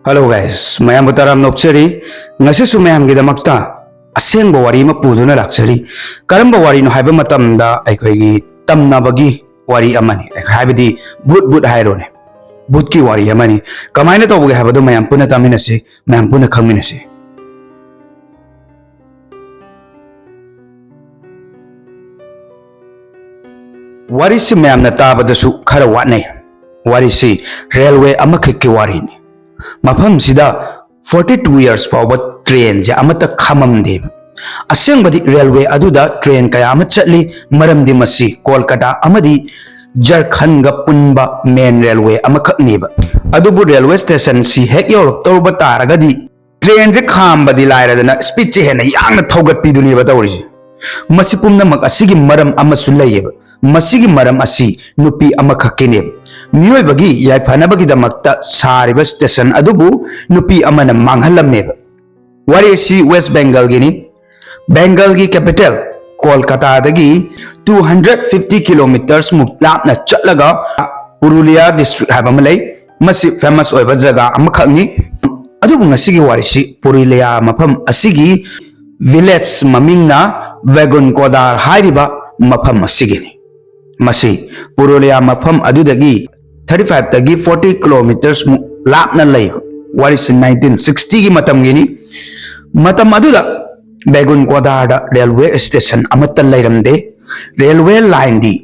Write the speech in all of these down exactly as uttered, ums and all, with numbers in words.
Hello guys, ꯃꯌꯥꯝꯕꯨ ꯇꯔꯥꯝꯅ ꯑꯣꯛꯆꯔꯤ꯫ ꯉꯁꯤꯁꯨ ꯃꯌꯥꯝꯒꯤꯗꯃꯛꯇ ꯑꯁꯦꯡꯕ ꯋꯥꯔꯤ ꯑꯃ ꯄꯨꯗꯨꯅ ꯂꯥꯛꯆꯔꯤ꯫ ꯀꯔꯝꯕ ꯋꯥꯔꯤꯅꯣ ꯍꯥꯏꯕ ꯃꯇꯝꯗ, ꯑꯩꯈꯣꯏꯒꯤ ꯇꯝꯅꯕꯒꯤ ꯋꯥꯔꯤ ꯑꯃꯅꯤ, ꯍꯥꯏꯕꯗꯤ ꯚꯨꯠ ꯚꯨꯠ ꯍꯥꯏꯔꯣꯅꯦ, ꯚꯨꯠꯀꯤ ꯋꯥꯔꯤ ꯑꯃꯅꯤ꯫ ꯀꯃꯥꯏꯅ ꯇꯧꯕꯒꯦ ꯍꯥꯏꯕꯗꯨ ꯃꯌꯥꯝ ꯄꯨꯟꯅ ꯇꯥꯃꯤꯟꯅꯁꯤ, ꯃꯌꯥꯝ ꯄꯨꯟꯅ ꯈꯪꯃꯤꯟꯅꯁꯤ꯫ ꯋꯥꯔꯤꯁꯤ ꯃꯌꯥꯝꯅ ꯇꯥꯕꯗꯁꯨ ꯈꯔ ꯋꯥꯠꯅꯩ꯫ ꯋꯥꯔꯤꯁꯤ ꯔꯦꯜꯋꯦ ꯑꯃꯈꯛꯀꯤ ꯋꯥꯔꯤꯅꯤ꯫ ꯃꯐꯝꯁꯤꯗ forty two years ꯐꯥꯎꯕ ꯇ꯭ꯔꯦꯟꯁꯦ ꯑꯃꯠꯇ ꯈꯥꯝꯃꯝꯗꯦꯕ꯫ ꯑꯁꯦꯡꯕꯗꯤ ꯔꯦꯜꯋꯦ ꯑꯗꯨꯗ ꯇ꯭ꯔꯦꯟ ꯀꯌꯥ ꯑꯃ ꯆꯠꯂꯤ, ꯃꯔꯝꯗꯤ ꯃꯁꯤ ꯀꯣꯜꯀꯇꯥ ꯑꯃꯗꯤ ꯖꯔꯈꯟꯒ ꯄꯨꯟꯕ ꯃꯦꯟ ꯔꯦꯜꯋꯦ ꯑꯃꯈꯛꯅꯦꯕ꯫ ꯑꯗꯨꯕꯨ ꯔꯦꯜꯋꯦ ꯁ꯭ꯇꯦꯁꯟꯁꯤ ꯍꯦꯛ ꯌꯧꯔꯛꯇꯧꯔꯨꯕ ꯇꯥꯔꯒꯗꯤ ꯇ꯭ꯔꯦꯟꯁꯦ ꯈꯥꯝꯕꯗꯤ ꯂꯥꯏꯔꯗꯅ ꯁ꯭ꯄꯤꯗꯁꯦ ꯍꯦꯟꯅ ꯌꯥꯡꯅ ꯊꯧꯒꯠꯄꯤꯗꯨꯅꯦꯕ ꯇꯧꯔꯤꯁꯦ꯫ ꯃꯁꯤ ꯄꯨꯝꯅꯃꯛ ꯑꯁꯤꯒꯤ ꯃꯔꯝ ꯑꯃꯁꯨ ꯂꯩꯌꯦꯕ꯫ ꯃꯁꯤꯒꯤ ꯃꯔꯝ ꯑꯁꯤ ꯅꯨꯄꯤ ꯑꯃꯈꯛꯀꯤꯅꯦꯕ꯫ ꯃꯤꯑꯣꯏꯕꯒꯤ ꯌꯥꯏꯐꯅꯕꯒꯤꯗꯃꯛꯇ ꯁꯥꯔꯤꯕ ꯁ꯭ꯇꯦꯁꯟ ꯑꯗꯨꯕꯨ ꯅꯨꯄꯤ ꯑꯃꯅ ꯃꯥꯡꯍꯜꯂꯝꯃꯦꯕ꯫ ꯋꯥꯔꯤ ꯑꯁꯤ ꯋꯦꯁ ꯕꯦꯡꯒꯜꯒꯤꯅꯤ꯫ ꯕꯦꯡꯒꯜꯒꯤ ꯀꯦꯄꯤꯇꯦꯜ ꯀꯣꯜꯀꯇꯥꯗꯒꯤ two hundred fifty kilometres ꯃꯨꯛ ꯂꯥꯞꯅ ꯆꯠꯂꯒ ꯄꯨꯔꯨꯂꯤꯌꯥ ꯗꯤꯁꯇ꯭ꯔꯤꯛ ꯍꯥꯏꯕ ꯑꯃ ꯂꯩ꯫ ꯃꯁꯤ ꯐꯦꯃꯁ ꯑꯣꯏꯕ ꯖꯒꯥ ꯑꯃꯈꯛꯅꯤ꯫ ꯑꯗꯨꯕꯨ ꯉꯁꯤꯒꯤ ꯋꯥꯔꯤꯁꯤ ꯄꯨꯔꯨꯂꯤꯌꯥ ꯃꯐꯝ ꯑꯁꯤꯒꯤ ꯚꯤꯂꯦꯖ ꯃꯃꯤꯡꯅ ꯕꯦꯒꯨꯟ ꯀꯣꯗꯥꯔ ꯍꯥꯏꯔꯤꯕ ꯃꯐꯝ ꯑꯁꯤꯒꯤꯅꯤ꯫ ꯃꯁꯤ ꯄꯨꯔꯨꯂꯤꯌꯥ ꯃꯐꯝ ꯑꯗꯨꯗꯒꯤ thirty five ꯇꯒꯤ forty kilometres ꯃꯨꯛ ꯂꯥꯞꯅ ꯂꯩ꯫ ꯋꯥꯔꯤꯁꯤ nineteen sixty ꯒꯤ ꯃꯇꯝꯒꯤꯅꯤ꯫ ꯃꯇꯝ ꯑꯗꯨꯗ ꯕꯦꯒꯨꯟ ꯀꯣꯗꯥꯔꯗ ꯔꯦꯜꯋꯦ ꯁ꯭ꯇꯦꯁꯟ ꯑꯃꯠꯇ ꯂꯩꯔꯝꯗꯦ꯫ ꯔꯦꯜꯋꯦ ꯂꯥꯏꯟꯗꯤ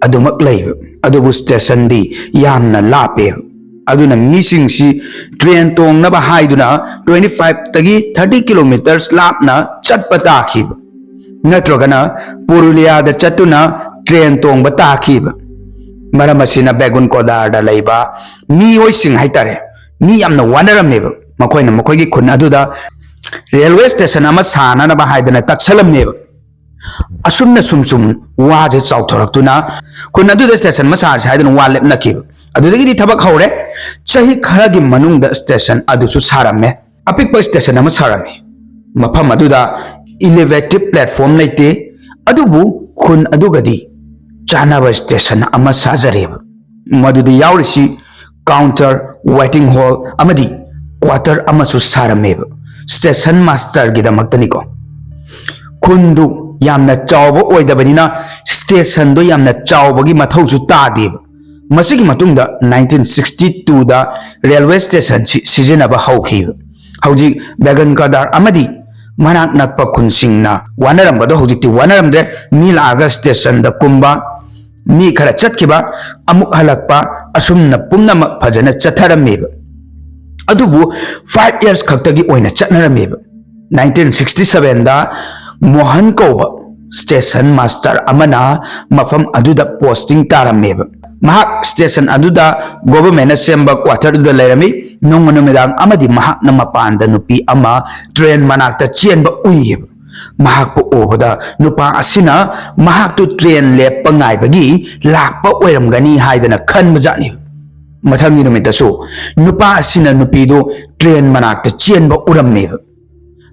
ꯑꯗꯨꯃꯛ ꯂꯩꯕ, ꯑꯗꯨꯕꯨ ꯁ꯭ꯇꯦꯁꯟꯗꯤ ꯌꯥꯝꯅ ꯂꯥꯞꯄꯦ꯫ ꯑꯗꯨꯅ ꯃꯤꯁꯤꯡꯁꯤ ꯇ꯭ꯔꯦꯟ ꯇꯣꯡꯅꯕ ꯍꯥꯏꯗꯨꯅ twenty five ꯇꯒꯤ thirty kilometres ꯂꯥꯞꯅ ꯆꯠꯄ ꯇꯥꯈꯤꯕ, ꯅꯠꯇ꯭ꯔꯒꯅ ꯄꯨꯔꯨꯂꯤꯌꯥꯗ ꯆꯠꯇꯨꯅ ꯇ꯭ꯔꯦꯟ ꯇꯣꯡꯕ ꯇꯥꯈꯤꯕ꯫ ꯃꯔꯝ ꯑꯁꯤꯅ ꯕꯦꯒꯨꯟ ꯀꯣꯗꯥꯔꯗ ꯂꯩꯕ ꯃꯤꯑꯣꯏꯁꯤꯡ ꯍꯥꯏꯇꯥꯔꯦ, ꯃꯤ ꯌꯥꯝꯅ ꯋꯥꯅꯔꯝꯃꯦꯕ꯫ ꯃꯈꯣꯏꯅ ꯃꯈꯣꯏꯒꯤ ꯈꯨꯟ ꯑꯗꯨꯗ ꯔꯦꯜꯋꯦ ꯁ꯭ꯇꯦꯁꯟ ꯑꯃ ꯁꯥꯅꯅꯕ ꯍꯥꯏꯗꯅ ꯇꯛꯁꯜꯂꯝꯃꯦꯕ꯫ ꯑꯁꯨꯝꯅ ꯁꯨꯝ ꯁꯨꯝ ꯋꯥꯁꯦ ꯆꯥꯎꯊꯣꯔꯛꯇꯨꯅ ꯈꯨꯟ ꯑꯗꯨꯗ ꯁ꯭ꯇꯦꯁꯟ ꯑꯃ ꯁꯥꯔꯁꯦ ꯍꯥꯏꯗꯨꯅ ꯋꯥ ꯂꯦꯞꯅꯈꯤꯕ꯫ ꯑꯗꯨꯗꯒꯤꯗꯤ ꯊꯕꯛ ꯍꯧꯔꯦ꯫ ꯆꯍꯤ ꯈꯔꯒꯤ ꯃꯅꯨꯡꯗ ꯁ꯭ꯇꯦꯁꯟ ꯑꯗꯨꯁꯨ ꯁꯥꯔꯝꯃꯦ꯫ ꯑꯄꯤꯛꯄ ꯁ꯭ꯇꯦꯁꯟ ꯑꯃ ꯁꯥꯔꯝꯃꯤ꯫ ꯃꯐꯝ ꯑꯗꯨꯗ ꯏꯂꯤꯚꯦꯇꯦꯗ ꯄ꯭ꯂꯦꯠꯐꯣꯝ ꯂꯩꯇꯦ, ꯑꯗꯨꯕꯨ ꯈꯨꯟ ꯑꯗꯨꯒꯗꯤ ꯆꯥꯟꯅꯕ ꯁ꯭ꯇꯦꯁꯟ ꯑꯃ ꯁꯥꯖꯔꯦꯕ꯫ ꯃꯗꯨꯗ ꯌꯥꯎꯔꯤꯁꯤ ꯀꯥꯎꯟꯇꯔ, ꯋꯦꯇꯤꯡ ꯍꯣꯜ ꯑꯃꯗꯤ ꯀ꯭ꯋꯥꯇꯔ ꯑꯃꯁꯨ ꯁꯥꯔꯝꯃꯦꯕ, ꯁ꯭ꯇꯦꯁꯟ ꯃꯥꯁꯇꯔꯒꯤꯗꯃꯛꯇꯅꯤꯀꯣ꯫ ꯈꯨꯟꯗꯨ ꯌꯥꯝꯅ ꯆꯥꯎꯕ ꯑꯣꯏꯗꯕꯅꯤꯅ ꯁ꯭ꯇꯦꯁꯟꯗꯣ ꯌꯥꯝꯅ ꯆꯥꯎꯕꯒꯤ ꯃꯊꯧꯁꯨ ꯇꯥꯗꯦꯕ꯫ ꯃꯁꯤꯒꯤ ꯃꯇꯨꯡꯗ ꯅꯥꯏꯟꯇꯤꯟ ꯁꯤꯛꯁꯇꯤ ꯇꯨꯗ ꯔꯦꯜꯋꯦ ꯁ꯭ꯇꯦꯁꯟꯁꯤ ꯁꯤꯖꯤꯟꯅꯕ ꯍꯧꯈꯤꯕ꯫ ꯍꯧꯖꯤꯛ ꯕꯦꯒꯟ ꯀꯗꯥꯔ ꯑꯃꯗꯤ ꯃꯅꯥꯛ ꯅꯛꯄ ꯈꯨꯟꯁꯤꯡꯅ ꯋꯥꯅꯔꯝꯕꯗꯣ ꯍꯧꯖꯤꯛꯇꯤ ꯋꯥꯅꯔꯝꯗ꯭ꯔꯦ꯫ ꯃꯤ ꯂꯥꯛꯑꯒ ꯁ꯭ꯇꯦꯁꯟꯗ ꯀꯨꯝꯕ, ꯃꯤ ꯈꯔ ꯆꯠꯈꯤꯕ, ꯑꯃꯨꯛ ꯍꯜꯂꯛꯄ, ꯑꯁꯨꯝꯅ ꯄꯨꯝꯅꯃꯛ ꯐꯖꯅ ꯆꯠꯊꯔꯝꯃꯦꯕ꯫ ꯑꯗꯨꯕꯨ ꯐꯥꯏꯚ ꯌꯔꯁ ꯈꯛꯇꯒꯤ ꯑꯣꯏꯅ ꯆꯠꯅꯔꯝꯃꯦꯕ꯫ ꯅꯥꯏꯟꯇꯤꯟ ꯁꯤꯛꯁꯇꯤ ꯁꯚꯦꯟꯗ ꯃꯣꯍꯟ ꯀꯧꯕ ꯁ꯭ꯇꯦꯁꯟ ꯃꯥꯁꯇꯔ ꯑꯃꯅ ꯃꯐꯝ ꯑꯗꯨꯗ ꯄꯣꯁꯇꯤꯡ ꯇꯥꯔꯝꯃꯦꯕ꯫ ꯃꯍꯥꯛ ꯁ꯭ꯇꯦꯁꯟ ꯑꯗꯨꯗ ꯒꯣꯚꯔꯟꯃꯦꯟꯠꯅ ꯁꯦꯝꯕ ꯀ꯭ꯋꯥꯇꯔꯗꯨꯗ ꯂꯩꯔꯝꯃꯤ꯫ ꯅꯣꯡꯃ ꯅꯨꯃꯤꯗꯥꯡ ꯑꯃꯗꯤ ꯃꯍꯥꯛꯅ ꯃꯄꯥꯟꯗ ꯅꯨꯄꯤ ꯑꯃ ꯇ꯭ꯔꯦꯟ ꯃꯅꯥꯛꯇ ꯆꯦꯟꯕ ꯎꯏꯌꯦꯕ꯫ ꯃꯍꯥꯛꯄꯨ ꯎꯕꯗ ꯅꯨꯄꯥ ꯑꯁꯤꯅ ꯃꯍꯥꯛꯇꯨ ꯇ꯭ꯔꯦꯟ ꯂꯦꯞꯄ ꯉꯥꯏꯕꯒꯤ ꯂꯥꯛꯄ ꯑꯣꯏꯔꯝꯒꯅꯤ ꯍꯥꯏꯗꯅ ꯈꯟꯕꯖꯥꯠꯅꯤ꯫ ꯃꯊꯪꯒꯤ ꯅꯨꯃꯤꯠꯇꯁꯨ ꯅꯨꯄꯥ ꯑꯁꯤꯅ ꯅꯨꯄꯤꯗꯨ ꯇ꯭ꯔꯦꯟ ꯃꯅꯥꯛꯇ ꯆꯦꯟꯕ ꯎꯔꯝꯃꯦꯕ꯫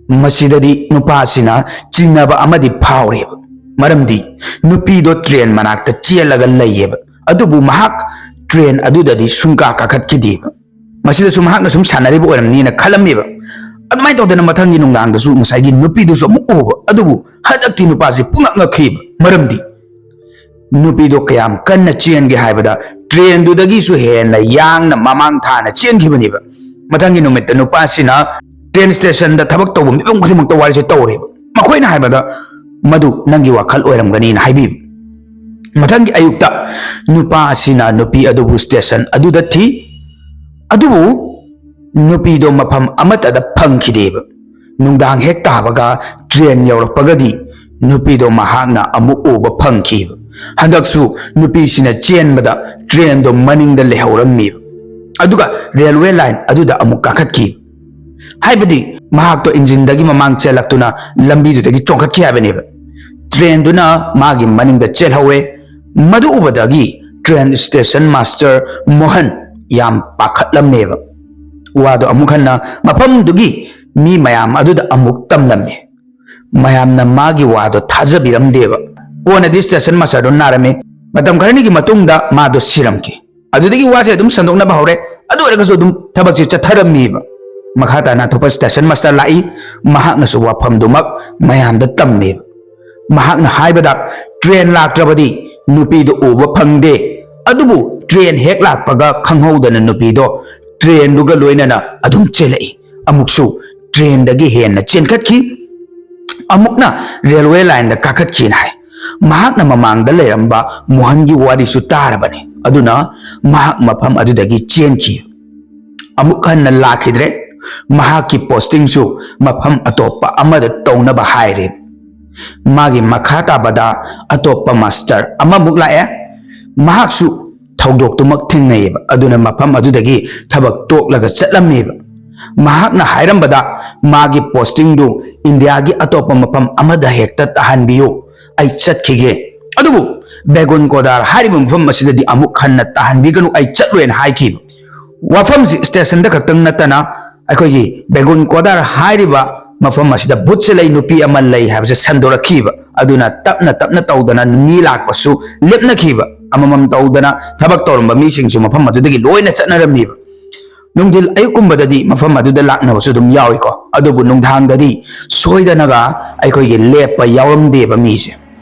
ꯃꯁꯤꯗꯗꯤ ꯅꯨꯄꯥ ꯑꯁꯤꯅ ꯆꯤꯡꯅꯕ ꯑꯃꯗꯤ ꯐꯥꯎꯔꯦꯕ, ꯃꯔꯝꯗꯤ ꯅꯨꯄꯤꯗꯣ ꯇ꯭ꯔꯦꯟ ꯃꯅꯥꯛꯇ ꯆꯦꯜꯂꯒ ꯂꯩꯌꯦꯕ, ꯑꯗꯨꯕꯨ ꯃꯍꯥꯛ ꯇ꯭ꯔꯦꯟ ꯑꯗꯨꯗꯗꯤ ꯁꯨꯡꯀꯥ ꯀꯥꯈꯠꯈꯤꯗꯦꯕ꯫ ꯃꯁꯤꯗꯁꯨ ꯃꯍꯥꯛꯅ ꯁꯨꯝ ꯁꯥꯟꯅꯔꯤꯕ ꯑꯣꯏꯔꯝꯅꯤꯅ ꯈꯜꯂꯝꯃꯦꯕ꯫ ꯑꯗꯨꯃꯥꯏꯅ ꯇꯧꯗꯅ ꯃꯊꯪꯒꯤ ꯅꯨꯡꯗꯥꯡꯗꯁꯨ ꯉꯁꯥꯏꯒꯤ ꯅꯨꯄꯤꯗꯨꯁꯨ ꯑꯃꯨꯛ ꯎꯕ, ꯑꯗꯨꯕꯨ ꯍꯟꯗꯛꯇꯤ ꯅꯨꯄꯥꯁꯤ ꯄꯨꯡꯉꯛ ꯉꯛꯈꯤꯕ, ꯃꯔꯝꯗꯤ ꯅꯨꯄꯤꯗꯣ ꯀꯌꯥꯝ ꯀꯟꯅ ꯆꯦꯟꯒꯦ ꯍꯥꯏꯕꯗ ꯇ꯭ꯔꯦꯟꯗꯨꯗꯒꯤꯁꯨ ꯍꯦꯟꯅ ꯌꯥꯡꯅ ꯃꯃꯥꯡ ꯊꯥꯅ ꯆꯦꯟꯈꯤꯕꯅꯦꯕ꯫ ꯃꯊꯪꯒꯤ ꯅꯨꯃꯤꯠꯇ ꯅꯨꯄꯥꯁꯤꯅ ꯇ꯭ꯔꯦꯟ ꯁ꯭ꯇꯦꯁꯟꯗ ꯊꯕꯛ ꯇꯧꯕ ꯃꯤꯄꯨꯝ ꯈꯨꯗꯤꯡꯃꯛꯇ ꯋꯥꯔꯤꯁꯦ ꯇꯧꯔꯦꯕ꯫ ꯃꯈꯣꯏꯅ ꯍꯥꯏꯕꯗ ꯃꯗꯨ ꯅꯪꯒꯤ ꯋꯥꯈꯜ ꯑꯣꯏꯔꯝꯒꯅꯤꯅ ꯍꯥꯏꯕꯤꯕ꯫ ꯃꯊꯪꯒꯤ ꯑꯌꯨꯛꯇ ꯅꯨꯄꯥ ꯑꯁꯤꯅ ꯅꯨꯄꯤ ꯑꯗꯨꯕꯨ ꯁ꯭ꯇꯦꯁꯟ ꯑꯗꯨꯗ ꯊꯤ, ꯑꯗꯨꯕꯨ ꯅꯨꯄꯤꯗꯣ ꯃꯐꯝ ꯑꯃꯠꯇꯗ ꯐꯪꯈꯤꯗꯦꯕ꯫ ꯅꯨꯡꯗꯥꯡ ꯍꯦꯛ ꯇꯥꯕꯒ ꯇ꯭ꯔꯦꯟ ꯌꯧꯔꯛꯄꯒꯗꯤ ꯅꯨꯄꯤꯗꯣ ꯃꯍꯥꯛꯅ ꯑꯃꯨꯛ ꯎꯕ ꯐꯪꯈꯤꯕ꯫ ꯍꯟꯗꯛꯁꯨ ꯅꯨꯄꯤꯁꯤꯅ ꯆꯦꯟꯕꯗ ꯇ꯭ꯔꯦꯟꯗꯣ ꯃꯅꯤꯡꯗ ꯂꯩꯍꯧꯔꯝꯃꯤꯕ꯫ ꯑꯗꯨꯒ ꯔꯦꯜꯋꯦ ꯂꯥꯏꯟ ꯑꯗꯨꯗ ꯑꯃꯨꯛ ꯀꯥꯈꯠꯈꯤ꯫ ꯍꯥꯏꯕꯗꯤ ꯃꯍꯥꯛꯇꯣ ꯏꯟꯖꯤꯟꯗꯒꯤ ꯃꯃꯥꯡ ꯆꯦꯜꯂꯛꯇꯨꯅ ꯂꯝꯕꯤꯗꯨꯗꯒꯤ ꯆꯣꯡꯈꯠꯈꯤ ꯍꯥꯏꯕꯅꯦꯕ꯫ ꯇ꯭ꯔꯦꯟꯗꯨꯅ ꯃꯥꯒꯤ ꯃꯅꯤꯡꯗ ꯆꯦꯜꯍꯧꯋꯦ꯫ ꯃꯗꯨ ꯎꯕꯗꯒꯤ ꯇ꯭ꯔꯦꯟ ꯁ꯭ꯇꯦꯁꯟ ꯃꯥꯁꯇꯔ ꯃꯣꯍꯟ ꯌꯥꯝ ꯄꯥꯈꯠꯂꯝꯃꯦꯕ꯫ ꯋꯥꯗꯣ ꯑꯃꯨꯛ ꯍꯟꯅ ꯃꯐꯝꯗꯨꯒꯤ ꯃꯤ ꯃꯌꯥꯝ ꯑꯗꯨꯗ ꯑꯃꯨꯛ ꯇꯝꯂꯝꯃꯤ꯫ ꯃꯌꯥꯝꯅ ꯃꯥꯒꯤ ꯋꯥꯗꯣ ꯊꯥꯖꯕꯤꯔꯝꯗꯦꯕ꯫ ꯀꯣꯟꯅꯗꯤ ꯁ꯭ꯇꯦꯁꯟ ꯃꯥꯁꯇꯔꯗꯣ ꯅꯥꯔꯝꯃꯤ꯫ ꯃꯇꯝ ꯈꯔꯅꯤꯒꯤ ꯃꯇꯨꯡꯗ ꯃꯥꯗꯣ ꯁꯤꯔꯝꯈꯤ꯫ ꯑꯗꯨꯗꯒꯤ ꯋꯥꯁꯦ ꯑꯗꯨꯝ ꯁꯟꯗꯣꯛꯅꯕ ꯍꯧꯔꯦ꯫ ꯑꯗꯨ ꯑꯣꯏꯔꯒꯁꯨ ꯑꯗꯨꯝ ꯊꯕꯛꯁꯦ ꯆꯠꯊꯔꯝꯃꯤꯕ꯫ ꯃꯈꯥ ꯇꯥꯅ ꯑꯇꯣꯞꯄ ꯁ꯭ꯇꯦꯁꯟ ꯃꯥꯁꯇꯔ ꯂꯥꯛꯏ꯫ ꯃꯍꯥꯛꯅꯁꯨ ꯋꯥꯐꯝꯗꯨꯃꯛ ꯃꯌꯥꯝꯗ ꯇꯝꯃꯦꯕ꯫ ꯃꯍꯥꯛꯅ ꯍꯥꯏꯕꯗ, ꯇ꯭ꯔꯦꯟ ꯂꯥꯛꯇ꯭ꯔꯕꯗꯤ ꯅꯨꯄꯤꯗꯨ ꯎꯕ ꯐꯪꯗꯦ, ꯑꯗꯨꯕꯨ ꯇ꯭ꯔꯦꯟ ꯍꯦꯛ ꯂꯥꯛꯄꯒ ꯈꯪꯍꯧꯗꯅ ꯅꯨꯄꯤꯗꯣ ꯇ꯭ꯔꯦꯟꯗꯨꯒ ꯂꯣꯏꯅꯅ ꯑꯗꯨꯝ ꯆꯦꯜꯂꯛꯏ꯫ ꯑꯃꯨꯛꯁꯨ ꯇ꯭ꯔꯦꯟꯗꯒꯤ ꯍꯦꯟꯅ ꯆꯦꯟꯈꯠꯈꯤ꯫ ꯑꯃꯨꯛꯅ ꯔꯦꯜꯋꯦ ꯂꯥꯏꯟꯗ ꯀꯥꯈꯠꯈꯤꯅ ꯍꯥꯏ꯫ ꯃꯍꯥꯛꯅ ꯃꯃꯥꯡꯗ ꯂꯩꯔꯝꯕ ꯃꯣꯍꯟꯒꯤ ꯋꯥꯔꯤꯁꯨ ꯇꯥꯔꯕꯅꯤ, ꯑꯗꯨꯅ ꯃꯍꯥꯛ ꯃꯐꯝ ꯑꯗꯨꯗꯒꯤ ꯆꯦꯟꯈꯤ꯫ ꯑꯃꯨꯛ ꯍꯟꯅ ꯂꯥꯛꯈꯤꯗ꯭ꯔꯦ꯫ ꯃꯍꯥꯛꯀꯤ ꯄꯣꯁꯇꯤꯡꯁꯨ ꯃꯐꯝ ꯑꯇꯣꯞꯄ ꯑꯃꯗ ꯇꯧꯅꯕ ꯍꯥꯏꯔꯦ꯫ ꯃꯥꯒꯤ ꯃꯈꯥ ꯇꯥꯕꯗ ꯑꯇꯣꯞꯄ ꯃꯥꯁꯇꯔ ꯑꯃꯃꯨꯛ ꯂꯥꯛꯑꯦ꯫ ꯃꯍꯥꯛꯁꯨ ꯊꯧꯗꯣꯛꯇꯨꯃꯛ ꯊꯦꯡꯅꯩꯌꯦꯕ, ꯑꯗꯨꯅ ꯃꯐꯝ ꯑꯗꯨꯗꯒꯤ ꯊꯕꯛ ꯇꯣꯛꯂꯒ ꯆꯠꯂꯝꯃꯦꯕ꯫ ꯃꯍꯥꯛꯅ ꯍꯥꯏꯔꯝꯕꯗ, ꯃꯥꯒꯤ ꯄꯣꯁꯇꯤꯡꯗꯨ ꯏꯟꯗꯤꯌꯥꯒꯤ ꯑꯇꯣꯞꯄ ꯃꯐꯝ ꯑꯃꯗ ꯍꯦꯛꯇ ꯇꯥꯍꯟꯕꯤꯌꯨ, ꯑꯩ ꯆꯠꯈꯤꯒꯦ꯫ ꯑꯗꯨꯕꯨ ꯕꯦꯒꯨꯟ ꯀꯣꯗꯥꯔ ꯍꯥꯏꯔꯤꯕ ꯃꯐꯝ ꯑꯁꯤꯗꯗꯤ ꯑꯃꯨꯛ ꯍꯟꯅ ꯇꯥꯍꯟꯕꯤꯒꯅꯨ, ꯑꯩ ꯆꯠꯂꯣꯏꯅ ꯍꯥꯏꯈꯤꯕ꯫ ꯋꯥꯐꯝꯁꯤ ꯁ꯭ꯇꯦꯁꯟꯗ ꯈꯛꯇꯪ ꯅꯠꯇꯅ ꯑꯩꯈꯣꯏꯒꯤ ꯕꯦꯒꯨꯟ ꯀꯣꯗꯥꯔ ꯍꯥꯏꯔꯤꯕ ꯃꯐꯝ ꯑꯁꯤꯗ ꯕꯨꯠꯁꯦ ꯂꯩ, ꯅꯨꯄꯤ ꯑꯃ ꯂꯩ ꯍꯥꯏꯕꯁꯦ ꯁꯟꯗꯣꯔꯛꯈꯤꯕ꯫ ꯑꯗꯨꯅ ꯇꯞꯅ ꯇꯞꯅ ꯇꯧꯗꯅ ꯃꯤ ꯂꯥꯛꯄꯁꯨ ꯂꯦꯞꯅꯈꯤꯕ꯫ ꯑꯃꯃꯝ ꯇꯧꯗꯅ ꯊꯕꯛ ꯇꯧꯔꯝꯕ ꯃꯤꯁꯤꯡꯁꯨ ꯃꯐꯝ ꯑꯗꯨꯗꯒꯤ ꯂꯣꯏꯅ ꯆꯠꯅꯔꯝꯃꯤꯕ꯫ ꯅꯨꯡꯊꯤꯜ ꯑꯌꯨꯛꯀꯨꯝꯕꯗꯗꯤ ꯃꯐꯝ ꯑꯗꯨꯗ ꯂꯥꯛꯅꯕꯁꯨ ꯑꯗꯨꯝ ꯌꯥꯎꯏꯀꯣ, ꯑꯗꯨꯕꯨ ꯅꯨꯡꯗꯥꯡꯗꯗꯤ ꯁꯣꯏꯗꯅꯒ ꯑꯩꯈꯣꯏꯒꯤ ꯂꯦꯞꯄ ꯌꯥꯎꯔꯝꯗꯦꯕ ꯃꯤꯁꯦ꯫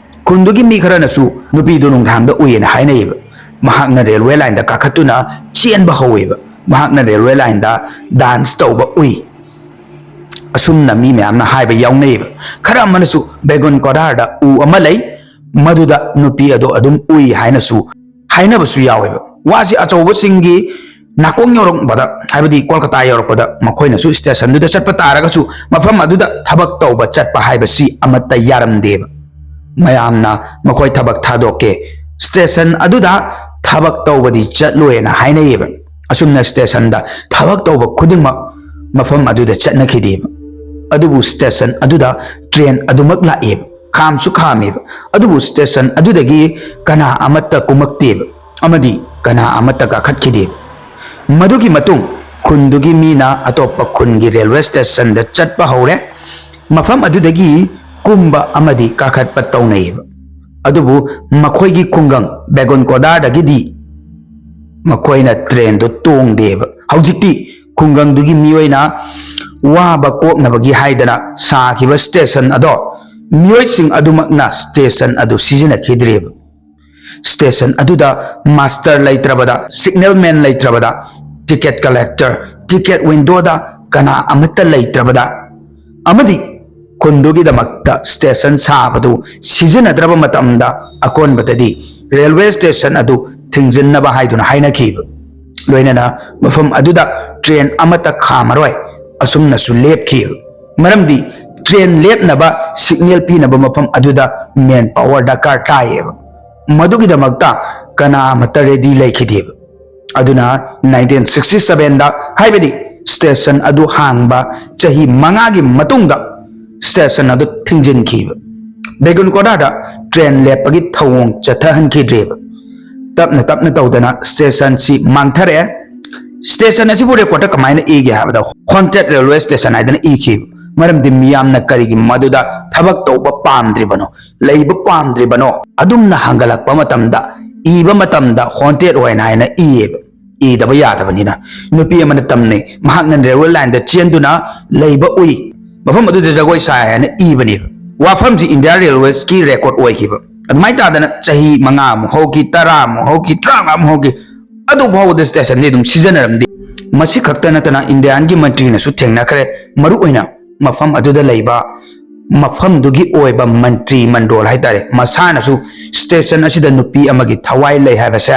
ꯈꯨꯟꯗꯨꯒꯤ ꯃꯤ ꯈꯔꯅꯁꯨ ꯅꯨꯄꯤꯗꯨ ꯅꯨꯡꯗꯥꯡꯗ ꯎꯏꯌꯦꯅ ꯍꯥꯏꯅꯩꯌꯦꯕ꯫ ꯃꯍꯥꯛꯅ ꯔꯦꯜꯋꯦ ꯂꯥꯏꯟꯗ ꯀꯥꯈꯠꯇꯨꯅ ꯆꯦꯟꯕ ꯍꯧꯋꯦꯕ꯫ ꯃꯍꯥꯛꯅ ꯔꯦꯜꯋꯦ ꯂꯥꯏꯟꯗ ꯗꯥꯟꯁ ꯇꯧꯕ ꯎꯏ꯫ ꯑꯁꯨꯝꯅ ꯃꯤ ꯃꯌꯥꯝꯅ ꯍꯥꯏꯕ ꯌꯥꯎꯅꯩꯌꯦꯕ꯫ ꯈꯔ ꯑꯃꯅꯁꯨ ꯕꯦꯒꯨꯟ ꯀꯣꯗꯥꯔꯗ ꯎ ꯑꯃ ꯂꯩ, ꯃꯗꯨꯗ ꯅꯨꯄꯤ ꯑꯗꯣ ꯑꯗꯨꯝ ꯎꯏ ꯍꯥꯏꯅꯁꯨ ꯍꯥꯏꯅꯕꯁꯨ ꯌꯥꯎꯋꯦꯕ꯫ ꯋꯥꯁꯤ ꯑꯆꯧꯕꯁꯤꯡꯒꯤ ꯅꯥꯀꯣꯡ ꯌꯧꯔꯛꯄꯗ, ꯍꯥꯏꯕꯗꯤ ꯀꯣꯜꯀꯇꯥ ꯌꯧꯔꯛꯄꯗ, ꯃꯈꯣꯏꯅꯁꯨ ꯁ꯭ꯇꯦꯁꯟꯗꯨꯗ ꯆꯠꯄ ꯇꯥꯔꯒꯁꯨ ꯃꯐꯝ ꯑꯗꯨꯗ ꯊꯕꯛ ꯇꯧꯕ ꯆꯠꯄ ꯍꯥꯏꯕꯁꯤ ꯑꯃꯠꯇ ꯌꯥꯔꯝꯗꯦꯕ꯫ ꯃꯌꯥꯝꯅ ꯃꯈꯣꯏ ꯊꯕꯛ ꯊꯥꯗꯣꯛꯀꯦ, ꯁ꯭ꯇꯦꯁꯟ ꯑꯗꯨꯗ ꯊꯕꯛ ꯇꯧꯕꯗꯤ ꯆꯠꯂꯣꯏꯅ ꯍꯥꯏꯅꯩꯌꯦꯕ꯫ ꯑꯁꯨꯝꯅ ꯁ꯭ꯇꯦꯁꯟꯗ ꯊꯕꯛ ꯇꯧꯕ ꯈꯨꯗꯤꯡꯃꯛ ꯃꯐꯝ ꯑꯗꯨꯗ ꯆꯠꯅꯈꯤꯗꯦꯕ꯫ ꯑꯗꯨꯕꯨ ꯁ꯭ꯇꯦꯁꯟ ꯑꯗꯨꯗ ꯇ꯭ꯔꯦꯟ ꯑꯗꯨꯃꯛ ꯂꯥꯛꯑꯦꯕ, ꯈꯥꯝꯁꯨ ꯈꯥꯝꯃꯦꯕ꯫ ꯑꯗꯨꯕꯨ ꯁ꯭ꯇꯦꯁꯟ ꯑꯗꯨꯗꯒꯤ ꯀꯅꯥ ꯑꯃꯠꯇ ꯀꯨꯝꯃꯛꯇꯦꯕ ꯑꯃꯗꯤ ꯀꯅꯥ ꯑꯃꯠꯇ ꯀꯥꯈꯠꯈꯤꯗꯦꯕ꯫ ꯃꯗꯨꯒꯤ ꯃꯇꯨꯡ ꯈꯨꯟꯗꯨꯒꯤ ꯃꯤꯅ ꯑꯇꯣꯞꯄ ꯈꯨꯟꯒꯤ ꯔꯦꯜꯋꯦ ꯁ꯭ꯇꯦꯁꯟꯗ ꯆꯠꯄ ꯍꯧꯔꯦ꯫ ꯃꯐꯝ ꯑꯗꯨꯗꯒꯤ ꯀꯨꯝꯕ ꯑꯃꯗꯤ ꯀꯥꯈꯠꯄ ꯇꯧꯅꯩꯌꯦꯕ꯫ ꯑꯗꯨꯕꯨ ꯃꯈꯣꯏꯒꯤ ꯈꯨꯡꯒꯪ ꯕꯦꯒꯨꯟ ꯀꯣꯗꯥꯔꯗꯒꯤꯗꯤ ꯃꯈꯣꯏꯅ ꯇ꯭ꯔꯦꯟꯗꯣ ꯇꯣꯡꯗꯦꯕ꯫ ꯍꯧꯖꯤꯛꯇꯤ ꯈꯨꯡꯒꯪꯗꯨꯒꯤ ꯃꯤꯑꯣꯏꯅ ꯋꯥꯕ ꯀꯣꯛꯅꯕꯒꯤ ꯍꯥꯏꯗꯅ ꯁꯥꯈꯤꯕ ꯁ꯭ꯇꯦꯁꯟ ꯑꯗꯣ ꯃꯤꯑꯣꯏꯁꯤꯡ ꯑꯗꯨꯃꯛꯅ ꯁ꯭ꯇꯦꯁꯟ ꯑꯗꯨ ꯁꯤꯖꯤꯟꯅꯈꯤꯗ꯭ꯔꯦꯕ꯫ ꯁ꯭ꯇꯦꯁꯟ ꯑꯗꯨꯗ ꯃꯥꯁꯇꯔ ꯂꯩꯇ꯭ꯔꯕꯗ, ꯁꯤꯒꯅꯦꯜ ꯃꯦꯟ ꯂꯩꯇ꯭ꯔꯕꯗ, ꯇꯤꯀꯦꯠ ꯀꯂꯦꯛꯇꯔ, ꯇꯤꯀꯦꯠ ꯋꯤꯟꯗꯣꯗ ꯀꯅꯥ ꯑꯃꯠꯇ ꯂꯩꯇ꯭ꯔꯕꯗ, ꯑꯃꯗꯤ ꯈꯨꯟꯗꯨꯒꯤꯗꯃꯛꯇ ꯁ꯭ꯇꯦꯁꯟ ꯁꯥꯕꯗꯨ ꯁꯤꯖꯤꯟꯅꯗ꯭ꯔꯕ ꯃꯇꯝꯗ ꯑꯀꯣꯟꯕꯗꯗꯤ ꯔꯦꯜꯋꯦ ꯁ꯭ꯇꯦꯁꯟ ꯑꯗꯨ ꯊꯤꯡꯖꯤꯟꯅꯕ ꯍꯥꯏꯗꯨꯅ ꯍꯥꯏꯅꯈꯤꯕ꯫ ꯂꯣꯏꯅꯅ ꯃꯐꯝ ꯑꯗꯨꯗ ꯇ꯭ꯔꯦꯟ ꯑꯃꯠꯇ ꯈꯥꯝꯃꯔꯣꯏ ꯑꯁꯨꯝꯅꯁꯨ ꯂꯦꯞꯈꯤꯕ꯫ ꯃꯔꯝꯗꯤ ꯇ꯭ꯔꯦꯟ ꯂꯦꯞꯅꯕ ꯁꯤꯒꯅꯦꯜ ꯄꯤꯅꯕ ꯃꯐꯝ ꯑꯗꯨꯗ ꯃꯦꯟ ꯄꯥꯋꯔ ꯗꯔꯀꯥꯔ ꯇꯥꯏꯌꯦꯕ꯫ ꯃꯗꯨꯒꯤꯗꯃꯛꯇ ꯀꯅꯥ ꯑꯃꯠꯇ ꯔꯦꯗꯤ ꯂꯩꯈꯤꯗꯦꯕ꯫ ꯑꯗꯨꯅ ꯅꯥꯏꯟꯇꯤꯟ ꯁꯤꯛꯁꯇꯤ ꯁꯚꯦꯟꯗ, ꯍꯥꯏꯕꯗꯤ ꯁ꯭ꯇꯦꯁꯟ ꯑꯗꯨ ꯍꯥꯡꯕ ꯆꯍꯤ ꯃꯉꯥꯒꯤ ꯃꯇꯨꯡꯗ ꯁ꯭ꯇꯦꯁꯟ ꯑꯗꯨ ꯊꯤꯡꯖꯤꯟꯈꯤꯕ꯫ ꯕꯦꯒꯨꯟ ꯀꯣꯗꯥꯗ ꯇ꯭ꯔꯦꯟ ꯂꯦꯞꯄꯒꯤ ꯊꯧꯑꯣꯡ ꯆꯠꯊꯍꯟꯈꯤꯗ꯭ꯔꯦꯕ꯫ ꯇꯞꯅ ꯇꯞꯅ ꯇꯧꯗꯅ ꯁ꯭ꯇꯦꯁꯟꯁꯤ ꯃꯥꯡꯊꯔꯛꯑꯦ꯫ ꯁ꯭ꯇꯦꯁꯟ ꯑꯁꯤꯕꯨ ꯔꯦꯀꯣꯔꯗꯇ ꯀꯃꯥꯏꯅ ꯏꯒꯦ ꯍꯥꯏꯕꯗ ꯍꯣꯟꯇꯦꯗ ꯔꯦꯜꯋꯦ ꯁ꯭ꯇꯦꯁꯟ ꯍꯥꯏꯗꯅ ꯏꯈꯤ꯫ ꯃꯔꯝꯗꯤ ꯃꯤꯌꯥꯝꯅ ꯀꯔꯤꯒꯤ ꯃꯗꯨꯗ ꯊꯕꯛ ꯇꯧꯕ ꯄꯥꯝꯗ꯭ꯔꯤꯕꯅꯣ, ꯂꯩꯕ ꯄꯥꯝꯗ꯭ꯔꯤꯕꯅꯣ? ꯑꯗꯨꯝꯅ ꯍꯪꯒꯠꯂꯛꯄ ꯃꯇꯝꯗ, ꯏꯕ ꯃꯇꯝꯗ ꯍꯣꯟꯇꯦꯗ ꯑꯣꯏꯅ ꯍꯥꯏꯅ ꯏꯌꯦꯕ꯫ ꯏꯗꯕ ꯌꯥꯗꯕꯅꯤꯅ ꯅꯨꯄꯤ ꯑꯃꯅ ꯇꯝꯅꯩ꯫ ꯃꯍꯥꯛꯅ ꯔꯦꯜꯋꯦ ꯂꯥꯏꯟꯗ ꯆꯦꯟꯗꯨꯅ ꯂꯩꯕ ꯎꯏ꯫ ꯃꯐꯝ ꯑꯗꯨꯗ ꯖꯒꯣꯏ ꯁꯥꯏ ꯍꯥꯏꯅ ꯏꯕꯅꯦꯕ꯫ ꯋꯥꯐꯝꯁꯤ ꯏꯟꯗꯤꯌꯥ ꯔꯦꯜꯋꯦꯁꯀꯤ ꯔꯦꯀꯣꯔꯗ ꯑꯣꯏꯈꯤꯕ꯫ ꯑꯗꯨꯃꯥꯏꯅ ꯇꯥꯗꯅ ꯆꯍꯤ ꯃꯉꯥꯃꯨꯛ ꯍꯧꯈꯤ, ꯇꯔꯥꯃꯨꯛ ꯍꯧꯈꯤ, ꯇꯔꯥꯃꯉꯥꯃꯨꯛ ꯍꯧꯈꯤ꯫ ꯑꯗꯨ ꯐꯥꯎꯕꯗ ꯁ꯭ꯇꯦꯁꯟꯗꯤ ꯑꯗꯨꯝ ꯁꯤꯖꯤꯟꯅꯔꯝꯗꯦ꯫ ꯃꯁꯤ ꯈꯛꯇ ꯅꯠꯇꯅ ꯏꯟꯗꯤꯌꯥꯟꯒꯤ ꯃꯟꯇ꯭ꯔꯤꯅꯁꯨ ꯊꯦꯡꯅꯈ꯭ꯔꯦ꯫ ꯃꯔꯨꯑꯣꯏꯅ ꯃꯐꯝ ꯑꯗꯨꯗ ꯂꯩꯕ ꯃꯐꯝꯗꯨꯒꯤ ꯑꯣꯏꯕ ꯃꯟꯇ꯭ꯔꯤ ꯃꯟꯗꯣꯜ ꯍꯥꯏꯇꯥꯔꯦ, ꯃꯁꯥꯅꯁꯨ ꯁ꯭ꯇꯦꯁꯟ ꯑꯁꯤꯗ ꯅꯨꯄꯤ ꯑꯃꯒꯤ ꯊꯋꯥꯏ ꯂꯩ ꯍꯥꯏꯕꯁꯦ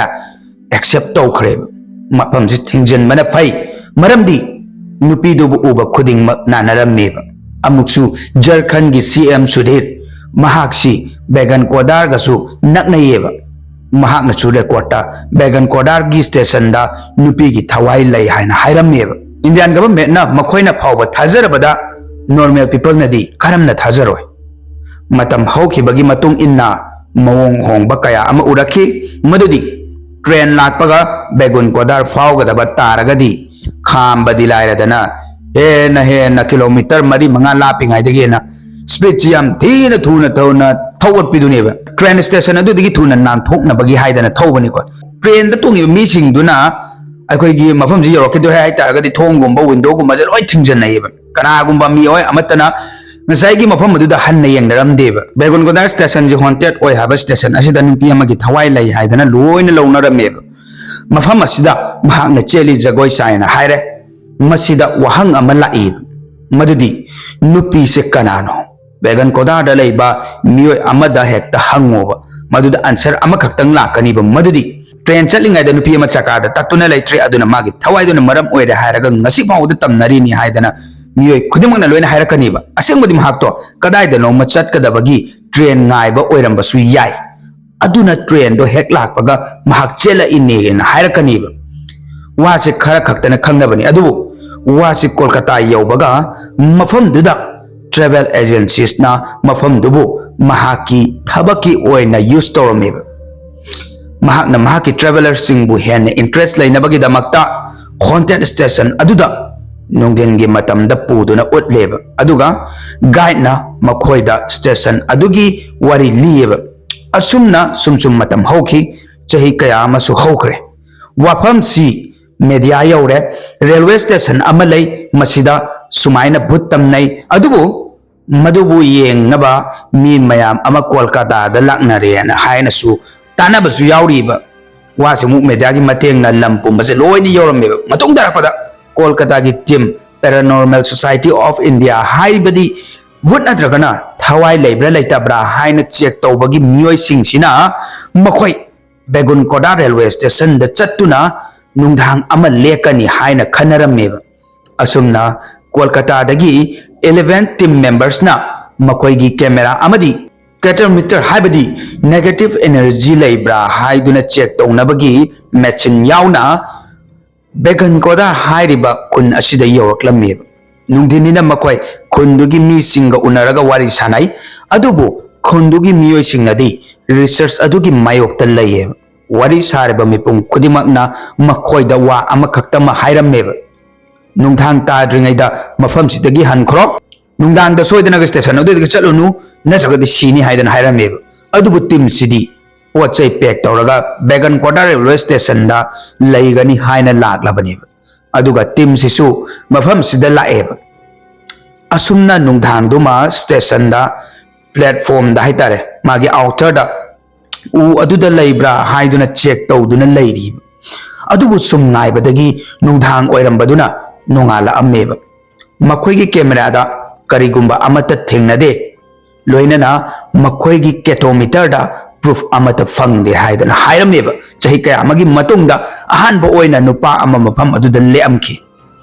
ꯑꯦꯛꯁꯦꯞ ꯇꯧꯈ꯭ꯔꯦꯕ꯫ ꯃꯐꯝꯁꯤ ꯊꯤꯡꯖꯤꯟꯕꯅ ꯐꯩ, ꯃꯔꯝꯗꯤ ꯅꯨꯄꯤꯗꯨꯕꯨ ꯎꯕ ꯈꯨꯗꯤꯡꯃꯛ ꯅꯥꯟꯅꯔꯝꯃꯦꯕ꯫ ꯑꯃꯨꯛꯁꯨ ꯖꯔꯈꯟꯒꯤ ꯁꯤ ꯑꯦꯝ ꯁꯨꯙꯤꯔ, ꯃꯍꯥꯛꯁꯤ ꯕꯦꯒꯟ ꯀꯣꯗꯥꯔꯒꯁꯨ ꯅꯛꯅꯩꯌꯦꯕ꯫ ꯃꯍꯥꯛꯅꯁꯨ ꯔꯦꯀꯣꯔꯠꯇ ꯕꯦꯒꯟ ꯀꯣꯗꯥꯔꯒꯤ ꯁ꯭ꯇꯦꯁꯟꯗ ꯅꯨꯄꯤꯒꯤ ꯊꯋꯥꯏ ꯂꯩ ꯍꯥꯏꯅ ꯍꯥꯏꯔꯝꯃꯦꯕ꯫ ꯏꯟꯗꯤꯌꯥꯟ ꯒꯚꯔꯟꯃꯦꯟꯠꯅ ꯃꯈꯣꯏꯅ ꯐꯥꯎꯕ ꯊꯥꯖꯔꯕꯗ ꯅꯣꯔꯃꯦꯜ ꯄꯤꯄꯜꯅꯗꯤ ꯀꯔꯝꯅ ꯊꯥꯖꯔꯣꯏ? ꯃꯇꯝ ꯍꯧꯈꯤꯕꯒꯤ ꯃꯇꯨꯡ ꯏꯟꯅ ꯃꯑꯣꯡ ꯍꯣꯡꯕ ꯀꯌꯥ ꯑꯃ ꯎꯔꯛꯈꯤ, ꯃꯗꯨꯗꯤ ꯇ꯭ꯔꯦꯟ ꯂꯥꯛꯄꯒ ꯕꯦꯒꯨꯟ ꯀꯣꯗꯥꯔ ꯐꯥꯎꯒꯗꯕ ꯇꯥꯔꯒꯗꯤ ꯈꯥꯝꯕꯗꯤ ꯂꯥꯏꯔꯗꯅ ꯍꯦꯟꯅ ꯍꯦꯟꯅ ꯀꯤꯂꯣꯃꯤꯇꯔ ꯃꯔꯤ ꯃꯉꯥ ꯂꯥꯞꯄꯤꯉꯩꯗꯒꯤ ꯍꯦꯟꯅ ꯁ꯭ꯄꯤꯗꯁꯤ ꯌꯥꯝ ꯊꯤꯅ ꯊꯨꯅ ꯊꯨꯅ ꯊꯧꯒꯠꯄꯤꯗꯨꯅꯦꯕ꯫ ꯇ꯭ꯔꯦꯟ ꯁ꯭ꯇꯦꯁꯟ ꯑꯗꯨꯗꯒꯤ ꯊꯨꯅ ꯅꯥꯟꯊꯣꯛꯅꯕꯒꯤ ꯍꯥꯏꯗꯅ ꯊꯧꯕꯅꯤꯀꯣ꯫ ꯇ꯭ꯔꯦꯟꯗ ꯇꯣꯡꯉꯤꯕ ꯃꯤꯁꯤꯡꯗꯨꯅ ꯑꯩꯈꯣꯏꯒꯤ ꯃꯐꯝꯁꯤ ꯌꯧꯔꯛꯈꯤꯗꯣꯔꯦ ꯍꯥꯏꯇꯥꯔꯒꯗꯤ ꯊꯣꯡꯒꯨꯝꯕ, ꯋꯤꯟꯗꯣꯒꯨꯝꯕꯁꯦ ꯂꯣꯏ ꯊꯤꯡꯖꯤꯟꯅꯩꯌꯦꯕ꯫ ꯀꯅꯥꯒꯨꯝꯕ ꯃꯤꯑꯣꯏ ꯑꯃꯠꯇꯅ ꯉꯁꯥꯏꯒꯤ ꯃꯐꯝ ꯑꯗꯨꯗ ꯍꯟꯅ ꯌꯦꯡꯅꯔꯝꯗꯦꯕ꯫ ꯕꯦꯒꯟꯀꯣꯗꯥ ꯁ꯭ꯇꯦꯁꯟꯁꯤ ꯍꯣꯟꯇꯦꯠ ꯑꯣꯏ ꯍꯥꯏꯕ ꯁ꯭ꯇꯦꯁꯟ ꯑꯁꯤꯗ ꯅꯨꯄꯤ ꯑꯃꯒꯤ ꯊꯋꯥꯏ ꯂꯩ ꯍꯥꯏꯗꯅ ꯂꯣꯏꯅ ꯂꯧꯅꯔꯝꯃꯦꯕ꯫ ꯃꯐꯝ ꯑꯁꯤꯗ ꯃꯍꯥꯛꯅ ꯆꯦꯜꯂꯤ ꯖꯒꯣꯏ ꯁꯥꯏꯅ ꯍꯥꯏꯔꯦ꯫ ꯃꯁꯤꯗ ꯋꯥꯍꯪ ꯑꯃ ꯂꯥꯛꯏ, ꯃꯗꯨꯗꯤ ꯅꯨꯄꯤꯁꯦ ꯀꯅꯥꯅꯣ? ꯕꯦꯒꯟꯀꯣꯗꯥꯗ ꯂꯩꯕ ꯃꯤꯑꯣꯏ ꯑꯃꯗ ꯍꯦꯛꯇ ꯍꯪꯉꯣꯕ, ꯃꯗꯨꯗ ꯑꯟꯁꯔ ꯑꯃꯈꯛꯇꯪ ꯂꯥꯛꯀꯅꯤꯕ, ꯃꯗꯨꯗꯤ ꯇ꯭ꯔꯦꯟ ꯆꯠꯂꯤꯉꯩꯗ ꯅꯨꯄꯤ ꯑꯃ ꯆꯀꯥꯗ ꯇꯠꯇꯨꯅ ꯂꯩꯇ꯭ꯔꯦ, ꯑꯗꯨꯅ ꯃꯥꯒꯤ ꯊꯋꯥꯏꯗꯨꯅ ꯃꯔꯝ ꯑꯣꯏꯔꯦ ꯍꯥꯏꯔꯒ ꯉꯁꯤ ꯐꯥꯎꯕꯗ ꯇꯝꯅꯔꯤꯅꯤ ꯍꯥꯏꯗꯅ ꯃꯤꯑꯣꯏ ꯈꯨꯗꯤꯡꯃꯛꯅ ꯂꯣꯏꯅ ꯍꯥꯏꯔꯛꯀꯅꯤꯕ꯫ ꯑꯁꯦꯡꯕꯗꯤ ꯃꯍꯥꯛꯇꯣ ꯀꯗꯥꯏꯗꯅꯣꯃ ꯆꯠꯀꯗꯕꯒꯤ ꯇ꯭ꯔꯦꯟ ꯉꯥꯏꯕ ꯑꯣꯏꯔꯝꯕꯁꯨ ꯌꯥꯏ꯫ ꯑꯗꯨꯅ ꯇ꯭ꯔꯦꯟꯗꯣ ꯍꯦꯛ ꯂꯥꯛꯄꯒ ꯃꯍꯥꯛ ꯆꯦꯜꯂꯛꯏꯅꯦꯅ ꯍꯥꯏꯔꯛꯀꯅꯤꯕ꯫ ꯋꯥꯁꯦ ꯈꯔ ꯈꯛꯇꯅ ꯈꯪꯅꯕꯅꯤ, ꯑꯗꯨꯕꯨ ꯋꯥꯁꯦ ꯀꯣꯜꯀꯇꯥ ꯌꯧꯕꯒ ꯃꯐꯝꯗꯨꯗ ꯇ꯭ꯔꯦꯚꯦꯜ ꯑꯦꯖꯦꯟꯁꯤꯁꯅ ꯃꯐꯝꯗꯨꯕꯨ ꯃꯍꯥꯛꯀꯤ ꯊꯕꯛꯀꯤ ꯑꯣꯏꯅ ꯌꯨꯁ ꯇꯧꯔꯝꯃꯦꯕ꯫ ꯃꯍꯥꯛꯅ ꯃꯍꯥꯛꯀꯤ ꯇ꯭ꯔꯦꯚꯦꯂꯔꯁꯤꯡꯕꯨ ꯍꯦꯟꯅ ꯏꯟꯇꯔꯦꯁ ꯂꯩꯅꯕꯒꯤꯗꯃꯛꯇ ꯍꯣꯟꯇꯦꯠ ꯁ꯭ꯇꯦꯁꯟ ꯑꯗꯨꯗ ꯅꯨꯡꯊꯤꯟꯒꯤ ꯃꯇꯝꯗ ꯄꯨꯗꯨꯅ ꯎꯠꯂꯦꯕ, ꯑꯗꯨꯒ ꯒꯥꯏꯗꯅ ꯃꯈꯣꯏꯗ ꯁ꯭ꯇꯦꯁꯟ ꯑꯗꯨꯒꯤ ꯋꯥꯔꯤ ꯂꯤꯌꯦꯕ꯫ ꯑꯁꯨꯝꯅ ꯁꯨꯝ ꯁꯨꯝ ꯃꯇꯝ ꯍꯧꯈꯤ, ꯆꯍꯤ ꯀꯌꯥ ꯑꯃꯁꯨ ꯍꯧꯈ꯭ꯔꯦ꯫ ꯋꯥꯐꯝꯁꯤ ꯃꯦꯗꯤꯌꯥ ꯌꯧꯔꯦ꯫ ꯔꯦꯜꯋꯦ ꯁ꯭ꯇꯦꯁꯟ ꯑꯃ ꯂꯩ, ꯃꯁꯤꯗ ꯁꯨꯃꯥꯏꯅ ꯚꯨꯠ ꯇꯝꯅꯩ, ꯑꯗꯨꯕꯨ ꯃꯗꯨꯕꯨ ꯌꯦꯡꯅꯕ ꯃꯤ ꯃꯌꯥꯝ ꯑꯃ ꯀꯣꯜꯀꯥꯇꯥꯗ ꯂꯥꯛꯅꯔꯦꯅ ꯍꯥꯏꯅꯁꯨ ꯇꯥꯟꯅꯕꯁꯨ ꯌꯥꯎꯔꯤꯕ꯫ ꯋꯥꯁꯤꯃꯨꯛ ꯃꯦꯗꯤꯌꯥꯒꯤ ꯃꯇꯦꯡꯅ ꯂꯝ ꯄꯨꯝꯕꯁꯦ ꯂꯣꯏꯅ ꯌꯧꯔꯝꯃꯦꯕ꯫ ꯃꯇꯨꯡ ꯇꯥꯔꯛꯄꯗ ꯀꯣꯜꯀꯥꯇꯥꯒꯤ team Paranormal Society of India ꯍꯥꯏꯕꯗꯤ ꯚꯨꯠ ꯅꯠꯇ꯭ꯔꯒꯅ ꯊꯋꯥꯏ ꯂꯩꯕ꯭ꯔꯥ ꯂꯩꯇꯕ꯭ꯔꯥ ꯍꯥꯏꯅ ꯆꯦꯛ ꯇꯧꯕꯒꯤ ꯃꯤꯑꯣꯏꯁꯤꯡꯁꯤꯅ ꯃꯈꯣꯏ ꯕꯦꯒꯨꯟꯀꯣꯗꯥ ꯔꯦꯜꯋꯦ ꯁ꯭ꯇꯦꯁꯟꯗ ꯆꯠꯇꯨꯅ ꯅꯨꯡꯗꯥꯡ ꯑꯃ ꯂꯦꯛꯀꯅꯤ ꯍꯥꯏꯅ ꯈꯟꯅꯔꯝꯃꯦꯕ꯫ ꯑꯁꯨꯝꯅ ꯀꯣꯜꯀꯇꯥꯗꯒꯤ ꯏꯂꯦꯚꯦꯟ ꯇꯤꯝ ꯃꯦꯝꯕꯔꯁꯅ ꯃꯈꯣꯏꯒꯤ ꯀꯦꯃꯦꯔꯥ ꯑꯃꯗꯤ ꯀꯦꯇꯔꯃꯤꯇꯔ ꯍꯥꯏꯕꯗꯤ ꯅꯦꯒꯦꯇꯤꯚ ꯑꯦꯅꯔꯖꯤ ꯂꯩꯕ꯭ꯔꯥ ꯍꯥꯏꯗꯨꯅ ꯆꯦꯛ ꯇꯧꯅꯕꯒꯤ ꯃꯦꯆꯤꯟ ꯌꯥꯎꯅ ꯕꯦꯒꯟꯀꯣꯗꯥ ꯍꯥꯏꯔꯤꯕ ꯈꯨꯟ ꯑꯁꯤꯗ ꯌꯧꯔꯛꯂꯝꯃꯦꯕ꯫ ꯅꯨꯡꯊꯤꯟꯅꯤꯅ ꯃꯈꯣꯏ ꯈꯨꯟꯗꯨꯒꯤ ꯃꯤꯁꯤꯡꯒ ꯎꯅꯔꯒ ꯋꯥꯔꯤ ꯁꯥꯟꯅꯩ, ꯑꯗꯨꯕꯨ ꯈꯨꯟꯗꯨꯒꯤ ꯃꯤꯑꯣꯏꯁꯤꯡꯅꯗꯤ ꯔꯤꯁꯔꯆ ꯑꯗꯨꯒꯤ ꯃꯥꯌꯣꯛꯇ ꯂꯩꯌꯦꯕ꯫ ꯋꯥꯔꯤ ꯁꯥꯔꯤꯕ ꯃꯤꯄꯨꯝ ꯈꯨꯗꯤꯡꯃꯛꯅ ꯃꯈꯣꯏꯗ ꯋꯥ ꯑꯃꯈꯛꯇꯃꯛ ꯍꯥꯏꯔꯝꯃꯦꯕ, "ꯅꯨꯡꯗꯥꯡ ꯇꯥꯗ꯭ꯔꯤꯉꯩꯗ ꯃꯐꯝꯁꯤꯗꯒꯤ ꯍꯟꯈ꯭ꯔꯣ, ꯅꯨꯡꯗꯥꯡꯗ ꯁꯣꯏꯗꯅꯒ ꯁ꯭ꯇꯦꯁꯟ ꯑꯗꯨꯗꯒꯤ ꯆꯠꯂꯨꯅꯨ, ꯅꯠꯇ꯭ꯔꯒꯗꯤ ꯁꯤꯅꯤ" ꯍꯥꯏꯗꯅ ꯍꯥꯏꯔꯝꯃꯦꯕ꯫ ꯑꯗꯨꯕꯨ ꯇꯤꯝꯁꯤꯗꯤ ꯄꯣꯠ ꯆꯩ ꯄꯦꯛ ꯇꯧꯔꯒ ꯕꯦꯒꯟ ꯀꯣꯗꯥ ꯔꯦꯜꯋꯦ ꯁ꯭ꯇꯦꯁꯟꯗ ꯂꯩꯒꯅꯤ ꯍꯥꯏꯅ ꯂꯥꯛꯂꯕꯅꯦꯕ꯫ ꯑꯗꯨꯒ ꯇꯤꯝꯁꯤꯁꯨ ꯃꯐꯝꯁꯤꯗ ꯂꯥꯛꯑꯦꯕ꯫ ꯑꯁꯨꯝꯅ ꯅꯨꯡꯗꯥꯡꯗꯨꯃ ꯁ꯭ꯇꯦꯁꯟꯗ, ꯄ꯭ꯂꯦꯠꯐꯣꯝꯗ ꯍꯥꯏꯇꯥꯔꯦ, ꯃꯥꯒꯤ ꯑꯥꯎꯇꯔꯗ ꯎ ꯑꯗꯨꯗ ꯂꯩꯕ꯭ꯔꯥ ꯍꯥꯏꯗꯨꯅ ꯆꯦꯛ ꯇꯧꯗꯨꯅ ꯂꯩꯔꯤꯕ꯫ ꯑꯗꯨꯕꯨ ꯁꯨꯝ ꯉꯥꯏꯕꯗꯒꯤ ꯅꯨꯡꯗꯥꯡ ꯑꯣꯏꯔꯝꯕꯗꯨꯅ ꯅꯣꯡꯉꯥꯜꯂꯛꯑꯝꯃꯦꯕ꯫ ꯃꯈꯣꯏꯒꯤ ꯀꯦꯃꯦꯔꯥꯗ ꯀꯔꯤꯒꯨꯝꯕ ꯑꯃꯠꯇ ꯊꯦꯡꯅꯗꯦ꯫ ꯂꯣꯏꯅꯅ ꯃꯈꯣꯏꯒꯤ ꯀꯦꯇꯣꯃꯤꯇꯔꯗ ꯄ꯭ꯔꯨꯐ ꯑꯃꯠꯇ ꯐꯪꯗꯦ ꯍꯥꯏꯗꯅ ꯍꯥꯏꯔꯝꯃꯦꯕ꯫ ꯆꯍꯤ ꯀꯌꯥ ꯑꯃꯒꯤ ꯃꯇꯨꯡꯗ ꯑꯍꯥꯟꯕ ꯑꯣꯏꯅ ꯅꯨꯄꯥ ꯑꯃ ꯃꯐꯝ ꯑꯗꯨꯗ ꯂꯦꯛꯑꯝꯈꯤ꯫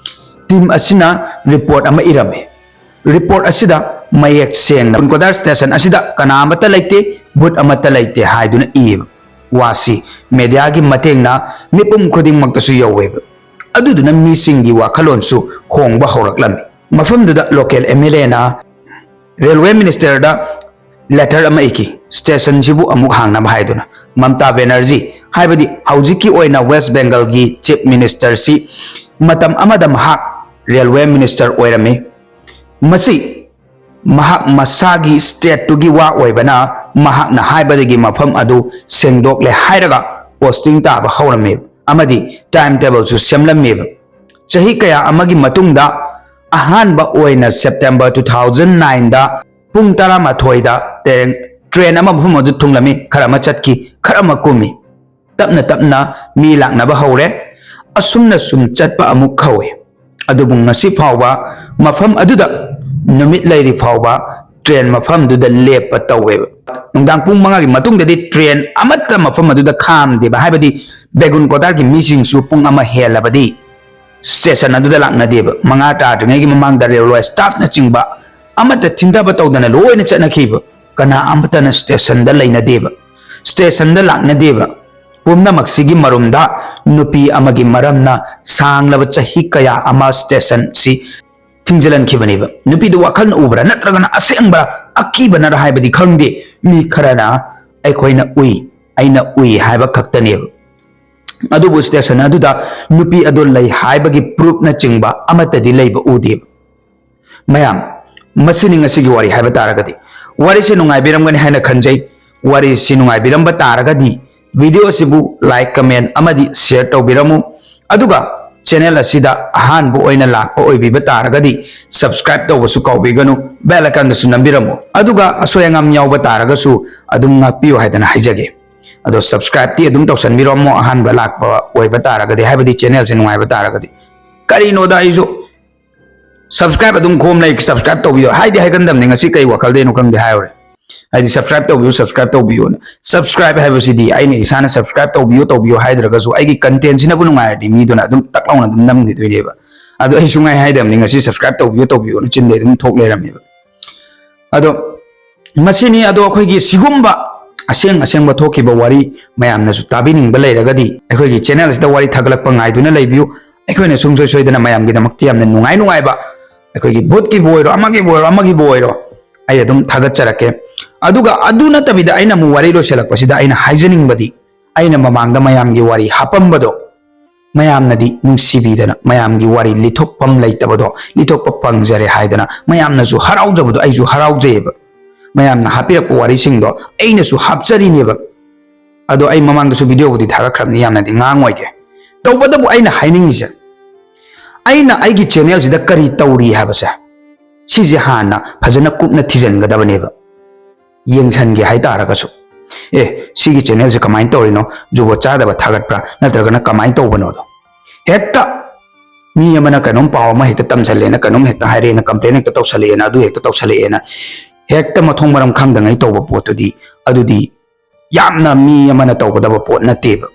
ꯇꯤꯝ ꯑꯁꯤꯅ ꯔꯤꯄꯣꯔꯠ ꯑꯃ ꯏꯔꯝꯃꯤ꯫ ꯔꯤꯄꯣꯔꯠ ꯑꯁꯤꯗ ꯃꯌꯦꯛ ꯁꯦꯡꯅ ꯀꯣꯗꯥꯔ ꯁ꯭ꯇꯦꯁꯟ ꯑꯁꯤꯗ ꯀꯅꯥ ꯑꯃꯠꯇ ꯂꯩꯇꯦ, ꯚꯨꯠ ꯑꯃꯠꯇ ꯂꯩꯇꯦ ꯍꯥꯏꯗꯨꯅ ꯏꯌꯦꯕ꯫ ꯋꯥꯁꯤ ꯃꯦꯗꯤꯌꯥꯒꯤ ꯃꯇꯦꯡꯅ ꯃꯤꯄꯨꯝ ꯈꯨꯗꯤꯡꯃꯛꯇꯁꯨ ꯌꯧꯋꯦꯕ꯫ ꯑꯗꯨꯗꯨꯅ ꯃꯤꯁꯤꯡꯒꯤ ꯋꯥꯈꯜꯂꯣꯟꯁꯨ ꯍꯣꯡꯕ ꯍꯧꯔꯛꯂꯝꯃꯤ꯫ ꯃꯐꯝꯗꯨꯗ ꯂꯣꯀꯦꯜ ꯑꯦꯝ ꯑꯦꯜ ꯑꯦꯅ ꯔꯦꯜꯋꯦ ꯃꯤꯅꯤꯁꯇꯔꯗ ꯂꯦꯇꯔ ꯑꯃ ꯏꯈꯤ, ꯁ꯭ꯇꯦꯁꯟꯁꯤꯕꯨ ꯑꯃꯨꯛ ꯍꯥꯡꯅꯕ ꯍꯥꯏꯗꯨꯅ꯫ ꯃꯝꯇꯥ ꯕꯦꯅꯔꯖꯤ, ꯍꯥꯏꯕꯗꯤ ꯍꯧꯖꯤꯛꯀꯤ ꯑꯣꯏꯅ ꯋꯦꯁ ꯕꯦꯡꯒꯜꯒꯤ ꯆꯤꯐ ꯃꯤꯅꯤꯁꯇꯔꯁꯤ, ꯃꯇꯝ ꯑꯃꯗ ꯃꯍꯥꯛ ꯔꯦꯜꯋꯦ ꯃꯤꯅꯤꯁꯇꯔ ꯑꯣꯏꯔꯝꯃꯤ꯫ ꯃꯁꯤ ꯃꯍꯥꯛ ꯃꯁꯥꯒꯤ ꯁ꯭ꯇꯦꯠꯇꯨꯒꯤ ꯋꯥ ꯑꯣꯏꯕꯅ ꯃꯍꯥꯛꯅ ꯍꯥꯏꯕꯗꯒꯤ ꯃꯐꯝ ꯑꯗꯨ ꯁꯦꯡꯗꯣꯛꯂꯦ ꯍꯥꯏꯔꯒ ꯄꯣꯁꯇꯤꯡ ꯇꯥꯕ ꯍꯧꯔꯝꯃꯤ ꯑꯃꯗꯤ ꯇꯥꯏꯝ ꯇꯦꯕꯜꯁꯨ ꯁꯦꯝꯂꯝꯃꯦꯕ꯫ ꯆꯍꯤ ꯀꯌꯥ ꯑꯃꯒꯤ ꯃꯇꯨꯡꯗ ꯑꯍꯥꯟꯕ ꯑꯣꯏꯅ ꯁꯦꯞꯇꯦꯝꯕꯔ two thousand nineꯗ ꯄꯨꯡ ꯇꯔꯥꯃꯥꯊꯣꯏꯗ ꯇꯦ-, ꯇ꯭ꯔꯦꯟ ꯑꯃ ꯃꯐꯝ ꯑꯗꯨ ꯊꯨꯡꯂꯝꯃꯤ, ꯈꯔ ꯑꯃ ꯆꯠꯈꯤ, ꯈꯔ ꯑꯃ ꯀꯨꯝꯃꯤ꯫ ꯇꯞꯅ ꯇꯞꯅ ꯃꯤ ꯂꯥꯛꯅꯕ ꯍꯧꯔꯦ꯫ ꯑꯁꯨꯝꯅ ꯁꯨꯝ ꯆꯠꯄ ꯑꯃꯨꯛ ꯍꯧꯏ꯫ ꯑꯗꯨꯕꯨ ꯉꯁꯤ ꯐꯥꯎꯕ ꯃꯐꯝ ꯑꯗꯨꯗ ꯅꯨꯃꯤꯠ ꯂꯩꯔꯤ ꯐꯥꯎꯕ ꯇ꯭ꯔꯦꯟ ꯃꯐꯝꯗꯨꯗ ꯂꯦꯞꯄ ꯇꯧꯋꯦꯕ꯫ ꯅꯨꯡꯗꯥꯡ ꯄꯨꯡ ꯃꯉꯥꯒꯤ ꯃꯇꯨꯡꯗꯗꯤ ꯇ꯭ꯔꯦꯟ ꯑꯃꯠꯇ ꯃꯐꯝ ꯑꯗꯨꯗ ꯈꯥꯝꯗꯦꯕ, ꯍꯥꯏꯕꯗꯤ ꯕꯦꯒꯨꯟ ꯀꯣꯗꯥꯔꯒꯤ ꯃꯤꯁꯤꯡꯁꯨ ꯄꯨꯡ ꯑꯃ ꯍꯦꯜꯂꯕꯗꯤ ꯁ꯭ꯇꯦꯁꯟ ꯑꯗꯨꯗ ꯂꯥꯛꯅꯗꯦꯕ꯫ ꯃꯉꯥ ꯇꯥꯗ꯭ꯔꯤꯉꯩꯒꯤ ꯃꯃꯥꯡꯗ ꯔꯦꯜꯋꯦ ꯁ꯭ꯇꯥꯐꯅꯆꯤꯡꯕ ꯑꯃꯠꯇ ꯊꯤꯟꯊꯕ ꯇꯧꯗꯅ ꯂꯣꯏꯅ ꯆꯠꯅꯈꯤꯕ꯫ ꯀꯅꯥ ꯑꯃꯠꯇꯅ ꯁ꯭ꯇꯦꯁꯟꯗ ꯂꯩꯅꯗꯦꯕ꯫ ꯁ꯭ꯇꯦꯁꯟꯗ ꯂꯥꯛꯅꯗꯦꯕ꯫ ꯄꯨꯝꯅꯃꯛꯁꯤꯒꯤ ꯃꯔꯨꯝꯗ ꯅꯨꯄꯤ ꯑꯃꯒꯤ ꯃꯔꯝꯅ ꯁꯥꯡꯂꯕ ꯆꯍꯤ ꯀꯌꯥ ꯑꯃ ꯁ꯭ꯇꯦꯁꯟꯁꯤ ꯊꯤꯡꯖꯤꯜꯍꯟꯈꯤꯕꯅꯦꯕ꯫ ꯅꯨꯄꯤꯗꯨ ꯋꯥꯈꯜꯅ ꯎꯕ꯭ꯔꯥ ꯅꯠꯇ꯭ꯔꯒꯅ ꯑꯁꯦꯡꯕ ꯑꯀꯤꯕꯅꯔ ꯍꯥꯏꯕꯗꯤ ꯈꯪꯗꯦ꯫ ꯃꯤ ꯈꯔꯅ "ꯑꯩꯈꯣꯏꯅ ꯎꯏ, ꯑꯩꯅ ꯎꯏ" ꯍꯥꯏꯕ ꯈꯛꯇꯅꯦꯕ꯫ ꯑꯗꯨꯕꯨ ꯁ꯭ꯇꯦꯁꯟ ꯑꯗꯨꯗ ꯅꯨꯄꯤ ꯑꯗꯨ ꯂꯩ ꯍꯥꯏꯕꯒꯤ ꯄ꯭ꯔꯨꯐꯅꯆꯤꯡꯕ ꯑꯃꯠꯇꯗꯤ ꯂꯩꯕ ꯎꯗꯦꯕ꯫ ꯃꯌꯥꯝ, ꯃꯁꯤꯅꯤ ꯉꯁꯤꯒꯤ ꯋꯥꯔꯤ ꯍꯥꯏꯕ ꯇꯥꯔꯒꯗꯤ꯫ ꯋꯥꯔꯤꯁꯦ ꯅꯨꯡꯉꯥꯏꯕꯤꯔꯝꯒꯅꯤ ꯍꯥꯏꯅ ꯈꯟꯖꯩ꯫ ꯋꯥꯔꯤꯁꯤ ꯅꯨꯡꯉꯥꯏꯕꯤꯔꯝꯕ ꯇꯥꯔꯒꯗꯤ video ꯑꯁꯤꯕꯨ like, comment ꯑꯃꯗꯤ share ꯇꯧꯕꯤꯔꯝꯃꯨ꯫ ꯑꯗꯨꯒ channel ꯑꯁꯤꯗ ꯑꯍꯥꯟꯕ ꯑꯣꯏꯅ ꯂꯥꯛꯄ ꯑꯣꯏꯕꯤꯕ ꯇꯥꯔꯒꯗꯤ subscribe ꯇꯧꯕꯁꯨ ꯀꯥꯎꯕꯤꯒꯅꯨ, bell icon ꯗꯁꯨ ꯅꯝꯕꯤꯔꯝꯃꯨ꯫ ꯑꯗꯨꯒ ꯑꯁꯣꯏ ꯑꯉꯥꯝ ꯌꯥꯎꯕ ꯇꯥꯔꯒꯁꯨ ꯑꯗꯨꯝ ꯉꯥꯛꯄꯤꯌꯨ ꯍꯥꯏꯗꯅ ꯍꯥꯏꯖꯒꯦ꯫ ꯑꯗꯣ subscribe ꯇꯤ ꯑꯗꯨꯝ ꯇꯧꯁꯟꯕꯤꯔꯝꯃꯣ, ꯑꯍꯥꯟꯕ ꯂꯥꯛꯄ ꯑꯣꯏꯕ ꯇꯥꯔꯒꯗꯤ, ꯍꯥꯏꯕꯗꯤ channel ꯁꯦ ꯅꯨꯡꯉꯥꯏꯕ ꯇꯥꯔꯒꯗꯤ꯫ ꯀꯔꯤꯅꯣꯗ, ꯑꯩꯁꯨ subscribe ꯑꯗꯨꯝ ꯈꯣꯝ ꯂꯩ, subscribe ꯇꯧꯕꯤꯌꯣ ꯍꯥꯏꯗꯤ ꯍꯥꯏꯒꯟꯗꯕꯅꯤ, ꯉꯁꯤ ꯀꯩ ꯋꯥꯈꯜꯗꯩꯅꯣ ꯈꯪꯗꯦ ꯍꯥꯏꯔꯨꯔꯦ꯫ ꯍꯥꯏꯗꯤ subscribe ꯇꯧꯕꯤꯌꯨ, subscribe ꯇꯧꯕꯤꯌꯣꯅ꯫ Subscribe ꯍꯥꯏꯕꯁꯤꯗꯤ ꯑꯩꯅ ꯏꯁꯥꯅ subscribe ꯇꯧꯕꯤꯌꯨ, ꯇꯧꯕꯤꯌꯨ ꯍꯥꯏꯗ꯭ꯔꯒꯁꯨ ꯑꯩꯒꯤ content ꯁꯤꯅꯕꯨ ꯅꯨꯡꯉꯥꯏꯔꯗꯤ ꯃꯤꯗꯨꯅ ꯑꯗꯨꯝ ꯇꯛ ꯂꯥꯎꯅ ꯑꯗꯨꯝ ꯅꯝꯈꯤꯗꯣꯏꯅꯦꯕ꯫ ꯑꯗꯣ ꯑꯩ ꯁꯨꯡꯍꯥꯏ ꯍꯥꯏꯗꯕꯅꯤ, ꯉꯁꯤ subscribe ꯇꯧꯕꯤꯌꯨ, ꯇꯧꯕꯤꯌꯣꯅ ꯆꯤꯟꯗꯩ ꯑꯗꯨꯝ ꯊꯣꯛ ꯂꯩꯔꯝꯃꯦꯕ꯫ ꯑꯗꯣ ꯃꯁꯤꯅꯤ꯫ ꯑꯗꯣ ꯑꯩꯈꯣꯏꯒꯤ ꯁꯤꯒꯨꯝꯕ ꯑꯁꯦꯡ ꯑꯁꯦꯡꯕ ꯊꯣꯛꯈꯤꯕ ꯋꯥꯔꯤ ꯃꯌꯥꯝꯅꯁꯨ ꯇꯥꯕꯤꯅꯤꯡꯕ ꯂꯩꯔꯒꯗꯤ, ꯑꯩꯈꯣꯏꯒꯤ channel ꯑꯁꯤꯗ ꯋꯥꯔꯤ ꯊꯥꯒꯠꯂꯛꯄ ꯉꯥꯏꯗꯨꯅ ꯂꯩꯕꯤꯌꯨ꯫ ꯑꯩꯈꯣꯏꯅ ꯁꯨꯡꯁꯣꯏ ꯁꯣꯏꯗꯅ ꯃꯌꯥꯝꯒꯤꯗꯃꯛꯇ ꯌꯥꯝꯅ ꯅꯨꯡꯉꯥꯏ ꯅꯨꯡꯉꯥꯏꯕ, ꯑꯩꯈꯣꯏꯒꯤ ꯚꯨꯠꯀꯤꯕꯨ ꯑꯣꯏꯔꯣ, ꯑꯃꯒꯤꯕꯨ ꯑꯣꯏꯔꯣ, ꯑꯃꯒꯤꯕꯨ ꯑꯣꯏꯔꯣ, ꯑꯩ ꯑꯗꯨꯝ ꯊꯥꯒꯠꯆꯔꯛꯀꯦ꯫ ꯑꯗꯨꯒ ꯑꯗꯨ ꯅꯠꯇꯕꯤꯗ ꯑꯩꯅ ꯑꯃꯨꯛ ꯋꯥꯔꯤ ꯂꯣꯏꯁꯤꯜꯂꯛꯄꯁꯤꯗ ꯑꯩꯅ ꯍꯥꯏꯖꯅꯤꯡꯕꯗꯤ, ꯑꯩꯅ ꯃꯃꯥꯡꯗ ꯃꯌꯥꯝꯒꯤ ꯋꯥꯔꯤ ꯍꯥꯄꯝꯕꯗꯣ, ꯃꯌꯥꯝꯅꯗꯤ ꯅꯨꯡꯁꯤꯕꯤꯗꯅ ꯃꯌꯥꯝꯒꯤ ꯋꯥꯔꯤ ꯂꯤꯊꯣꯛꯐꯝ ꯂꯩꯇꯕꯗꯣ ꯂꯤꯊꯣꯛꯄ ꯐꯪꯖꯔꯦ ꯍꯥꯏꯗꯅ ꯃꯌꯥꯝꯅꯁꯨ ꯍꯔꯥꯎꯖꯕꯗꯣ ꯑꯩꯁꯨ ꯍꯔꯥꯎꯖꯩꯌꯦꯕ꯫ ꯃꯌꯥꯝꯅ ꯍꯥꯞꯄꯤꯔꯛꯄ ꯋꯥꯔꯤꯁꯤꯡꯗꯣ ꯑꯩꯅꯁꯨ ꯍꯥꯞꯆꯔꯤꯅꯦꯕ꯫ ꯑꯗꯣ ꯑꯩ ꯃꯃꯥꯡꯗꯁꯨ video ꯕꯨꯗꯤ ꯊꯥꯒꯠꯈ꯭ꯔꯕꯅꯤ, ꯌꯥꯝꯅꯗꯤ ꯉꯥꯡꯉꯣꯏꯒꯦ꯫ ꯇꯧꯕꯇꯕꯨ ꯑꯩꯅ ꯍꯥꯏꯅꯤꯡꯉꯤꯁꯦ, ꯑꯩꯅ ꯑꯩꯒꯤ channel ꯁꯤꯗ ꯀꯔꯤ ꯇꯧꯔꯤ ꯍꯥꯏꯕꯁꯦ, ꯁꯤꯁꯦ ꯍꯥꯟꯅ ꯐꯖꯅ ꯀꯨꯞꯅ ꯊꯤꯖꯤꯟꯒꯗꯕꯅꯦꯕ꯫ ꯌꯦꯡꯁꯟꯒꯦ ꯍꯥꯏꯇꯥꯔꯒꯁꯨ, ꯑꯦ, ꯁꯤꯒꯤ channel ꯁꯦ ꯀꯃꯥꯏꯅ ꯇꯧꯔꯤꯅꯣ, ꯖꯨꯒꯣꯠ ꯆꯥꯗꯕ ꯊꯥꯒꯠꯄ꯭ꯔꯥ ꯅꯠꯇ꯭ꯔꯒꯅ ꯀꯃꯥꯏꯅ ꯇꯧꯕꯅꯣꯗꯣ꯫ ꯍꯦꯛꯇ ꯃꯤ ꯑꯃꯅ ꯀꯩꯅꯣꯝ ꯄꯥꯎ ꯑꯃ ꯍꯦꯛꯇ ꯇꯝꯁꯜꯂꯦꯅ, ꯀꯩꯅꯣꯝ ꯍꯦꯛꯇ ꯍꯥꯏꯔꯛꯑꯦꯅ, complain ꯍꯦꯛꯇ ꯇꯧꯁꯜꯂꯛꯑꯦꯅ, ꯑꯗꯨ ꯍꯦꯛꯇ ꯇꯧꯁꯜꯂꯛꯑꯦꯅ, ꯍꯦꯛꯇ ꯃꯊꯣꯡ ꯃꯔꯝ ꯈꯪꯗꯉꯩ ꯇꯧꯕ ꯄꯣꯠꯇꯨꯗꯤ, ꯑꯗꯨꯗꯤ ꯌꯥꯝꯅ ꯃꯤ ꯑꯃꯅ ꯇꯧꯒꯗꯕ ꯄꯣꯠ ꯅꯠꯇꯦꯕ꯫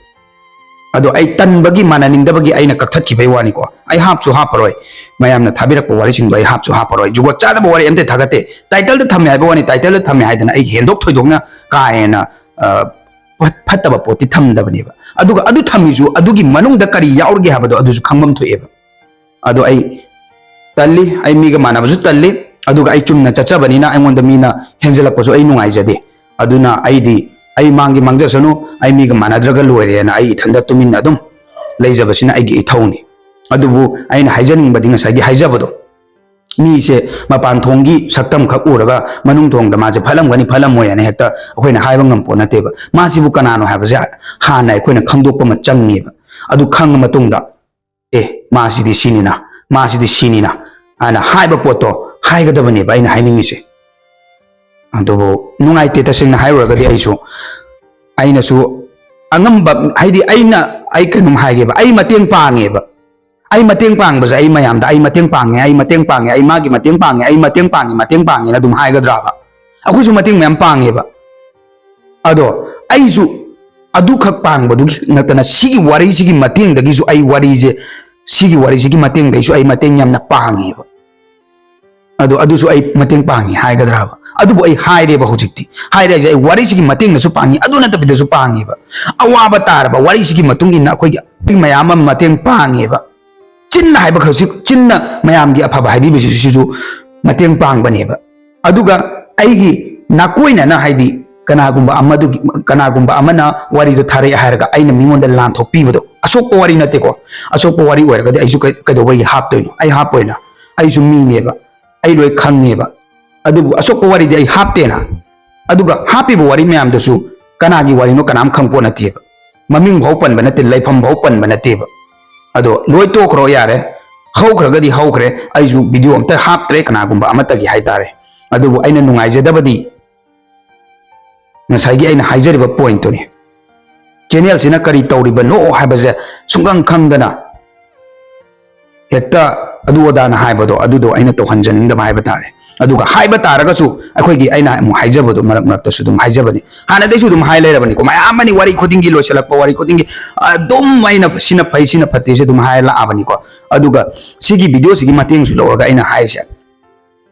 ꯑꯗꯣ ꯑꯩ ꯇꯟꯕꯒꯤ, ꯃꯥꯟꯅꯅꯤꯡꯗꯕꯒꯤ ꯑꯩꯅ ꯀꯛꯊꯠꯈꯤꯕꯩ ꯋꯥꯅꯤꯀꯣ꯫ ꯑꯩ ꯍꯥꯞꯁꯨ ꯍꯥꯞꯄꯔꯣꯏ, ꯃꯌꯥꯝꯅ ꯊꯥꯕꯤꯔꯛꯄ ꯋꯥꯔꯤꯁꯤꯡꯗꯣ ꯑꯩ ꯍꯥꯞꯁꯨ ꯍꯥꯞꯄꯔꯣꯏ꯫ ꯖꯨꯒꯣꯠ ꯆꯥꯗꯕ ꯋꯥꯔꯤ ꯑꯝꯇ ꯊꯥꯒꯠꯇꯦ, title ꯗ ꯊꯝꯃꯦ ꯍꯥꯏꯕ ꯋꯥꯅꯤ, title ꯗ ꯊꯝꯃꯦ ꯍꯥꯏꯗꯅ ꯑꯩ ꯍꯦꯟꯗꯣꯛ ꯊꯣꯏꯗꯣꯛꯅ ꯀꯥ ꯍꯦꯟꯅ, ꯑ, ꯐꯠ-, ꯐꯠꯇꯕ ꯄꯣꯠꯇꯤ ꯊꯝꯗꯕꯅꯦꯕ꯫ ꯑꯗꯨꯒ ꯑꯗꯨ ꯊꯝꯃꯤꯁꯨ ꯑꯗꯨꯒꯤ ꯃꯅꯨꯡꯗ ꯀꯔꯤ ꯌꯥꯎꯔꯤꯒꯦ ꯍꯥꯏꯕꯗꯣ ꯑꯗꯨꯁꯨ ꯈꯪꯐꯝ ꯊꯣꯛꯑꯦꯕ꯫ ꯑꯗꯣ ꯑꯩ ꯇꯜꯂꯤ, ꯑꯩ ꯃꯤꯒ ꯃꯥꯟꯅꯕꯁꯨ ꯇꯜꯂꯤ, ꯑꯗꯨꯒ ꯑꯩ ꯆꯨꯝꯅ ꯆꯠꯆꯕꯅꯤꯅ ꯑꯩꯉꯣꯟꯗ ꯃꯤꯅ ꯍꯦꯟꯖꯜꯂꯛꯄꯁꯨ ꯑꯩ ꯅꯨꯡꯉꯥꯏꯖꯗꯦ꯫ ꯑꯗꯨꯅ ꯑꯩꯗꯤ ꯑꯩ ꯃꯥꯡꯒꯤ ꯃꯥꯡꯖꯁꯅꯨ, ꯑꯩ ꯃꯤꯒ ꯃꯥꯟꯅꯗ꯭ꯔꯒ ꯂꯣꯏꯔꯦꯅ ꯑꯩ ꯏꯊꯟꯗ ꯇꯨꯃꯤꯟꯅ ꯑꯗꯨꯝ ꯂꯩꯖꯕꯁꯤꯅ ꯑꯩꯒꯤ ꯏꯊꯧꯅꯤ꯫ ꯑꯗꯨꯕꯨ ꯑꯩꯅ ꯍꯥꯏꯖꯅꯤꯡꯕꯗꯤ ꯉꯁꯥꯏꯒꯤ ꯍꯥꯏꯖꯕꯗꯣ, ꯃꯤꯁꯦ ꯃꯄꯥꯟ ꯊꯣꯡꯒꯤ ꯁꯛꯇꯝ ꯈꯛ ꯎꯔꯒ ꯃꯅꯨꯡ ꯊꯣꯡꯗ ꯃꯥꯁꯦ ꯐꯠꯂꯝꯒꯅꯤ ꯐꯠꯂꯝꯃꯣꯏ ꯍꯥꯏꯅ ꯍꯦꯛꯇ ꯑꯩꯈꯣꯏꯅ ꯍꯥꯏꯕ ꯉꯝꯄꯣꯠ ꯅꯠꯇꯦꯕ꯫ ꯃꯥꯁꯤꯕꯨ ꯀꯅꯥꯅꯣ ꯍꯥꯏꯕꯁꯦ ꯍꯥꯟꯅ ꯑꯩꯈꯣꯏꯅ ꯈꯪꯗꯣꯛꯄ ꯑꯃ ꯆꯪꯉꯦꯕ꯫ ꯑꯗꯨ ꯈꯪꯉ ꯃꯇꯨꯡꯗ, "ꯑꯦ, ꯃꯥꯁꯤꯗꯤ ꯁꯤꯅꯤꯅ, ꯃꯥꯁꯤꯗꯤ ꯁꯤꯅꯤꯅ" ꯍꯥꯏꯅ ꯍꯥꯏꯕ ꯄꯣꯠꯇꯣ ꯍꯥꯏꯒꯗꯕꯅꯦꯕ ꯑꯩꯅ ꯍꯥꯏꯅꯤꯡꯉꯤꯁꯦ꯫ ꯑꯗꯨꯕꯨ ꯅꯨꯡꯉꯥꯏꯇꯦ, ꯇꯁꯦꯡꯅ ꯍꯥꯏꯔꯨꯔꯒꯗꯤ ꯑꯩꯁꯨ, ꯑꯩꯅꯁꯨ ꯑꯉꯝꯕ, ꯍꯥꯏꯗꯤ ꯑꯩꯅ, ꯑꯩ ꯀꯩꯅꯣꯝ ꯍꯥꯏꯒꯦꯕ, ꯑꯩ ꯃꯇꯦꯡ ꯄꯥꯡꯉꯦꯕ꯫ ꯑꯩ ꯃꯇꯦꯡ ꯄꯥꯡꯕꯁꯦ, ꯑꯩ ꯃꯌꯥꯝꯗ ꯑꯩ ꯃꯇꯦꯡ ꯄꯥꯡꯉꯦ, ꯑꯩ ꯃꯇꯦꯡ ꯄꯥꯡꯉꯦ, ꯑꯩ ꯃꯥꯒꯤ ꯃꯇꯦꯡ ꯄꯥꯡꯉꯦ, ꯑꯩ ꯃꯇꯦꯡ ꯄꯥꯡꯉꯦ, ꯃꯇꯦꯡ ꯄꯥꯡꯉꯦꯅ ꯑꯗꯨꯝ ꯍꯥꯏꯒꯗ꯭ꯔꯥꯕ? ꯑꯩꯈꯣꯏꯁꯨ ꯃꯇꯦꯡ ꯃꯌꯥꯝ ꯄꯥꯡꯉꯦꯕ꯫ ꯑꯗꯣ ꯑꯩꯁꯨ ꯑꯗꯨꯈꯛ ꯄꯥꯡꯕꯗꯨꯒꯤ ꯅꯠꯇꯅ ꯁꯤꯒꯤ ꯋꯥꯔꯤꯁꯤꯒꯤ ꯃꯇꯦꯡꯗꯒꯤꯁꯨ ꯑꯩ ꯋꯥꯔꯤꯁꯦ, ꯁꯤꯒꯤ ꯋꯥꯔꯤꯁꯤꯒꯤ ꯃꯇꯦꯡꯗꯒꯤꯁꯨ ꯑꯩ ꯃꯇꯦꯡ ꯌꯥꯝꯅ ꯄꯥꯡꯉꯦꯕ꯫ ꯑꯗꯣ ꯑꯗꯨꯁꯨ ꯑꯩ ꯃꯇꯦꯡ ꯄꯥꯡꯉꯤ ꯍꯥꯏꯒꯗ꯭ꯔꯥꯕ? ꯑꯗꯨꯕꯨ ꯑꯩ ꯍꯥꯏꯔꯦꯕ ꯍꯧꯖꯤꯛꯇꯤ꯫ ꯍꯥꯏꯔꯦ ꯍꯥꯏꯁꯦ ꯑꯩ ꯋꯥꯔꯤꯁꯤꯒꯤ ꯃꯇꯦꯡꯗꯁꯨ ꯄꯥꯡꯉꯤ, ꯑꯗꯨ ꯅꯠꯇꯕꯤꯗꯁꯨ ꯄꯥꯡꯉꯦꯕ꯫ ꯑꯋꯥꯕ ꯇꯥꯔꯕ ꯋꯥꯔꯤꯁꯤꯒꯤ ꯃꯇꯨꯡ ꯏꯟꯅ ꯑꯩꯈꯣꯏꯒꯤ ꯃꯌꯥꯝ ꯑꯃ ꯃꯇꯦꯡ ꯄꯥꯡꯉꯦꯕ꯫ ꯆꯤꯟꯅ ꯍꯥꯏꯕ ꯈꯛꯁꯤ, ꯆꯤꯟꯅ ꯃꯌꯥꯝꯒꯤ ꯑꯐꯕ ꯍꯥꯏꯕꯤꯕꯁꯤꯁꯨ ꯃꯇꯦꯡ ꯄꯥꯡꯕꯅꯦꯕ꯫ ꯑꯗꯨꯒ ꯑꯩꯒꯤ ꯅꯥꯀꯣꯏꯅꯅ, ꯍꯥꯏꯗꯤ ꯀꯅꯥꯒꯨꯝꯕ ꯑꯃꯗꯨꯒꯤ, ꯀꯅꯥꯒꯨꯝꯕ ꯑꯃꯅ ꯋꯥꯔꯤꯗꯣ ꯊꯥꯔꯛꯑꯦ ꯍꯥꯏꯔꯒ ꯑꯩꯅ ꯃꯤꯉꯣꯟꯗ ꯂꯥꯟꯊꯣꯛꯄꯤꯕꯗꯣ, ꯑꯁꯣꯛꯄ ꯋꯥꯔꯤ ꯅꯠꯇꯦꯀꯣ, ꯑꯁꯣꯛꯄ ꯋꯥꯔꯤ ꯑꯣꯏꯔꯒꯗꯤ ꯑꯩꯁꯨ ꯀꯩ-, ꯀꯩꯗꯧꯕꯒꯤ ꯍꯥꯞꯇꯣꯏꯅꯣ? ꯑꯩ ꯍꯥꯞꯄꯣꯏꯅ, ꯑꯩꯁꯨ ꯃꯤꯅꯦꯕ, ꯑꯩ ꯂꯣꯏ ꯈꯪꯉꯦꯕ꯫ ꯑꯗꯨꯕꯨ ꯑꯁꯣꯛꯄ ꯋꯥꯔꯤꯗꯤ ꯑꯩ ꯍꯥꯞꯇꯦꯅ꯫ ꯑꯗꯨꯒ ꯍꯥꯞꯄꯤꯕ ꯋꯥꯔꯤ ꯃꯌꯥꯝꯗꯨꯁꯨ ꯀꯅꯥꯒꯤ ꯋꯥꯔꯤꯅꯣ ꯀꯅꯥꯝ ꯈꯪꯄꯣꯠ ꯅꯠꯇꯦꯕ꯫ ꯃꯃꯤꯡ ꯐꯥꯎ ꯄꯟꯕ ꯅꯠꯇꯦ, ꯂꯩꯐꯝ ꯐꯥꯎ ꯄꯟꯕ ꯅꯠꯇꯦꯕ꯫ ꯑꯗꯣ ꯂꯣꯏ ꯇꯣꯛꯈ꯭ꯔꯣ ꯌꯥꯔꯦ꯫ ꯍꯧꯈ꯭ꯔꯒꯗꯤ ꯍꯧꯈ꯭ꯔꯦ꯫ ꯑꯩꯁꯨ ꯚꯤꯗꯤꯑꯣ ꯑꯝꯇ ꯍꯥꯞꯇ꯭ꯔꯦ ꯀꯅꯥꯒꯨꯝꯕ ꯑꯃꯠꯇꯒꯤ ꯍꯥꯏꯇꯥꯔꯦ꯫ ꯑꯗꯨꯕꯨ ꯑꯩꯅ ꯅꯨꯡꯉꯥꯏꯖꯗꯕꯗꯤ ꯉꯁꯥꯏꯒꯤ ꯑꯩꯅ ꯍꯥꯏꯖꯔꯤꯕ ꯄꯣꯏꯟꯠꯇꯨꯅꯤ꯫ ꯆꯦꯅꯦꯜꯁꯤꯅ ꯀꯔꯤ ꯇꯧꯔꯤꯕꯅꯣ ꯍꯥꯏꯕꯁꯦ ꯁꯨꯡꯈꯪ ꯈꯪꯗꯅ ꯍꯦꯛꯇ ꯑꯗꯨ ꯑꯗꯥꯅ ꯍꯥꯏꯕꯗꯣ, ꯑꯗꯨꯗꯣ ꯑꯩꯅ ꯇꯧꯍꯟꯖꯅꯤꯡꯗꯕ ꯍꯥꯏꯕ ꯇꯥꯔꯦ꯫ ꯑꯗꯨꯒ ꯍꯥꯏꯕ ꯇꯥꯔꯒꯁꯨ ꯑꯩꯈꯣꯏꯒꯤ, ꯑꯩꯅ ꯑꯃꯨꯛ ꯍꯥꯏꯖꯕꯗꯣ, ꯃꯔꯛ ꯃꯔꯛꯇꯁꯨ ꯑꯗꯨꯝ ꯍꯥꯏꯖꯕꯅꯤ, ꯍꯥꯟꯅꯗꯩꯁꯨ ꯑꯗꯨꯝ ꯍꯥꯏ ꯂꯩꯔꯕꯅꯤꯀꯣ, ꯃꯌꯥꯝ ꯑꯃꯅꯤ, ꯋꯥꯔꯤ ꯈꯨꯗꯤꯡꯒꯤ, ꯂꯣꯏꯁꯤꯜꯂꯛꯄ ꯋꯥꯔꯤ ꯈꯨꯗꯤꯡꯒꯤ ꯑꯗꯨꯝ ꯑꯩꯅ ꯁꯤꯅ ꯐꯩ, ꯁꯤꯅ ꯐꯠꯇꯦꯁꯦ ꯑꯗꯨꯝ ꯍꯥꯏ ꯂꯥꯛꯑꯕꯅꯤꯀꯣ꯫ ꯑꯗꯨꯒ ꯁꯤꯒꯤ ꯚꯤꯗꯤꯑꯣꯁꯤꯒꯤ ꯃꯇꯦꯡꯁꯨ ꯂꯧꯔꯒ ꯑꯩꯅ ꯍꯥꯏꯁꯦ,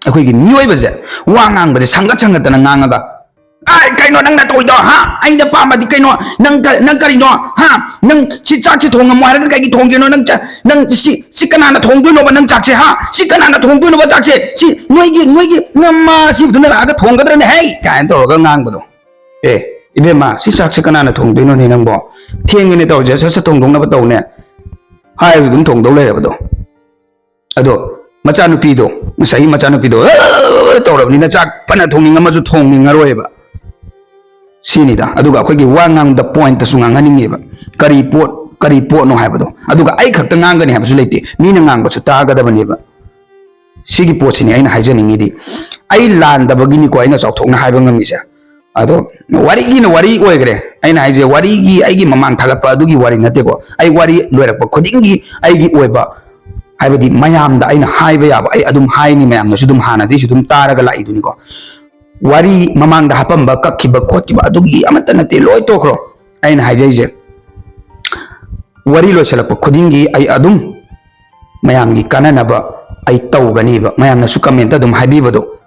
ꯑꯩꯈꯣꯏꯒꯤ ꯃꯤꯑꯣꯏꯕꯁꯦ ꯋꯥ ꯉꯥꯡꯕꯁꯦ ꯁꯪꯒꯠ ꯁꯪꯒꯠꯇꯅ ꯉꯥꯡꯉꯒ, "ꯑꯥꯏ, ꯀꯩꯅꯣ ꯅꯪꯅ ꯇꯧꯔꯤꯗꯣ, ꯍꯥ? ꯑꯩꯅ ꯄꯥꯝꯕꯗꯤ ꯀꯩꯅꯣ? ꯅꯪ ꯀ-, ꯅꯪ ꯀꯔꯤꯅꯣ, ꯍꯥ? ꯅꯪ ꯁꯤ ꯆꯥꯛꯁꯦ ꯊꯣꯡꯉꯝꯃꯣ ꯍꯥꯏꯔꯒ ꯀꯩꯒꯤ ꯊꯣꯡꯗ꯭ꯔꯤꯅꯣ? ꯅꯪ ꯆ-, ꯅꯪ ꯁꯤ, ꯁꯤ ꯀꯅꯥꯅ ꯊꯣꯡꯗꯣꯏꯅꯣꯕ ꯅꯪ ꯆꯥꯛꯁꯦ, ꯍꯥ? ꯁꯤ ꯀꯅꯥꯅ ꯊꯣꯡꯗꯣꯏꯅꯣꯕ ꯆꯥꯛꯁꯦ? ꯁꯤ ꯅꯣꯏꯒꯤ, ꯅꯣꯏꯒꯤ ꯅꯃꯥ ꯁꯤꯕꯗꯨꯅ ꯂꯥꯛꯑꯒ ꯊꯣꯡꯒꯗ꯭ꯔꯅꯦ, ꯍꯩ?" ꯀꯥꯏꯅ ꯇꯧꯔꯒ ꯉꯥꯡꯕꯗꯣ꯫ "ꯑꯦ, ꯏꯕꯦꯝꯃ, ꯁꯤ ꯆꯥꯛꯁꯦ ꯀꯅꯥꯅ ꯊꯣꯡꯗꯣꯏꯅꯣꯅꯦ ꯅꯪꯕꯣ? ꯊꯦꯡꯉꯦꯅꯦ ꯇꯧꯔꯤꯁꯦ, ꯁꯠ ꯁꯠ ꯊꯣꯡꯗꯣꯛꯅꯕ ꯇꯧꯅꯦ" ꯍꯥꯏꯔꯁꯨ ꯑꯗꯨꯝ ꯊꯣꯡꯗꯧ ꯂꯩꯔꯕꯗꯣ꯫ ꯑꯗꯣ ꯃꯆꯥꯅꯨꯄꯤꯗꯣ, ꯉꯁꯥꯏꯒꯤ ꯃꯆꯥꯅꯨꯄꯤꯗꯣ "ꯑ" ꯇꯧꯔꯕꯅꯤꯅ ꯆꯥꯛ ꯐꯅ ꯊꯣꯡꯅꯤꯡꯉꯝꯃꯁꯨ ꯊꯣꯡꯅꯤꯡꯉꯔꯣꯏꯕ꯫ ꯁꯤꯅꯤꯗ꯫ ꯑꯗꯨꯒ ꯑꯩꯈꯣꯏꯒꯤ ꯋꯥ ꯉꯥꯡꯕꯗ ꯄꯣꯏꯟꯠꯇꯁꯨ ꯉꯥꯡꯍꯟꯅꯤꯡꯉꯦꯕ꯫ ꯀꯔꯤ ꯄꯣꯠ, ꯀꯔꯤ ꯄꯣꯠꯅꯣ ꯍꯥꯏꯕꯗꯣ꯫ ꯑꯗꯨꯒ ꯑꯩ ꯈꯛꯇ ꯉꯥꯡꯒꯅꯤ ꯍꯥꯏꯕꯁꯨ ꯂꯩꯇꯦ, ꯃꯤꯅ ꯉꯥꯡꯕꯁꯨ ꯇꯥꯒꯗꯕꯅꯦꯕ꯫ ꯁꯤꯒꯤ ꯄꯣꯠꯁꯤꯅꯤ ꯑꯩꯅ ꯍꯥꯏꯖꯅꯤꯡꯉꯤꯗꯤ꯫ ꯑꯩ ꯂꯥꯟꯗꯕꯒꯤꯅꯤꯀꯣ ꯑꯩꯅ ꯆꯥꯎꯊꯣꯛꯅ ꯍꯥꯏꯕ ꯉꯝꯃꯤꯁꯦ꯫ ꯑꯗꯣ ꯋꯥꯔꯤꯒꯤꯅ ꯋꯥꯔꯤ ꯑꯣꯏꯈ꯭ꯔꯦ꯫ ꯑꯩꯅ ꯍꯥꯏꯁꯦ ꯋꯥꯔꯤꯒꯤ ꯑꯩꯒꯤ ꯃꯃꯥꯡ ꯊꯥꯒꯠꯄ ꯑꯗꯨꯒꯤ ꯋꯥꯔꯤ ꯅꯠꯇꯦꯀꯣ꯫ ꯑꯩ ꯋꯥꯔꯤ ꯂꯣꯏꯔꯛꯄ ꯈꯨꯗꯤꯡꯒꯤ ꯑꯩꯒꯤ ꯑꯣꯏꯕ, ꯍꯥꯏꯕꯗꯤ ꯃꯌꯥꯝꯗ ꯑꯩꯅ ꯍꯥꯏꯕ ꯌꯥꯕ ꯑꯩ ꯑꯗꯨꯝ ꯍꯥꯏꯅꯤ, ꯃꯌꯥꯝꯅꯁꯨ ꯑꯗꯨꯝ ꯍꯥꯟꯅꯗꯒꯤꯁꯨ ꯑꯗꯨꯝ ꯇꯥꯔꯒ ꯂꯥꯛꯏꯗꯨꯅꯤꯀꯣ꯫ ꯋꯥꯔꯤ ꯃꯃꯥꯡꯗ ꯍꯥꯄꯝꯕ, ꯀꯛꯈꯤꯕ ꯈꯣꯠꯈꯤꯕ ꯑꯗꯨꯒꯤ ꯑꯃꯠꯇ ꯅꯠꯇꯦ, ꯂꯣꯏ ꯇꯣꯛꯈ꯭ꯔꯣ꯫ ꯑꯩꯅ ꯍꯥꯏꯖꯩꯁꯦ, ꯋꯥꯔꯤ ꯂꯣꯏꯁꯤꯜꯂꯛꯄ ꯈꯨꯗꯤꯡꯒꯤ ꯑꯩ ꯑꯗꯨꯝ ꯃꯌꯥꯝꯒꯤ ꯀꯥꯟꯅꯅꯕ ꯑꯩ ꯇꯧꯒꯅꯤꯕ꯫ ꯃꯌꯥꯝꯅꯁꯨ ꯀꯃꯦꯟꯇ ꯑꯗꯨꯝ ꯍꯥꯏꯕꯤꯕꯗꯣ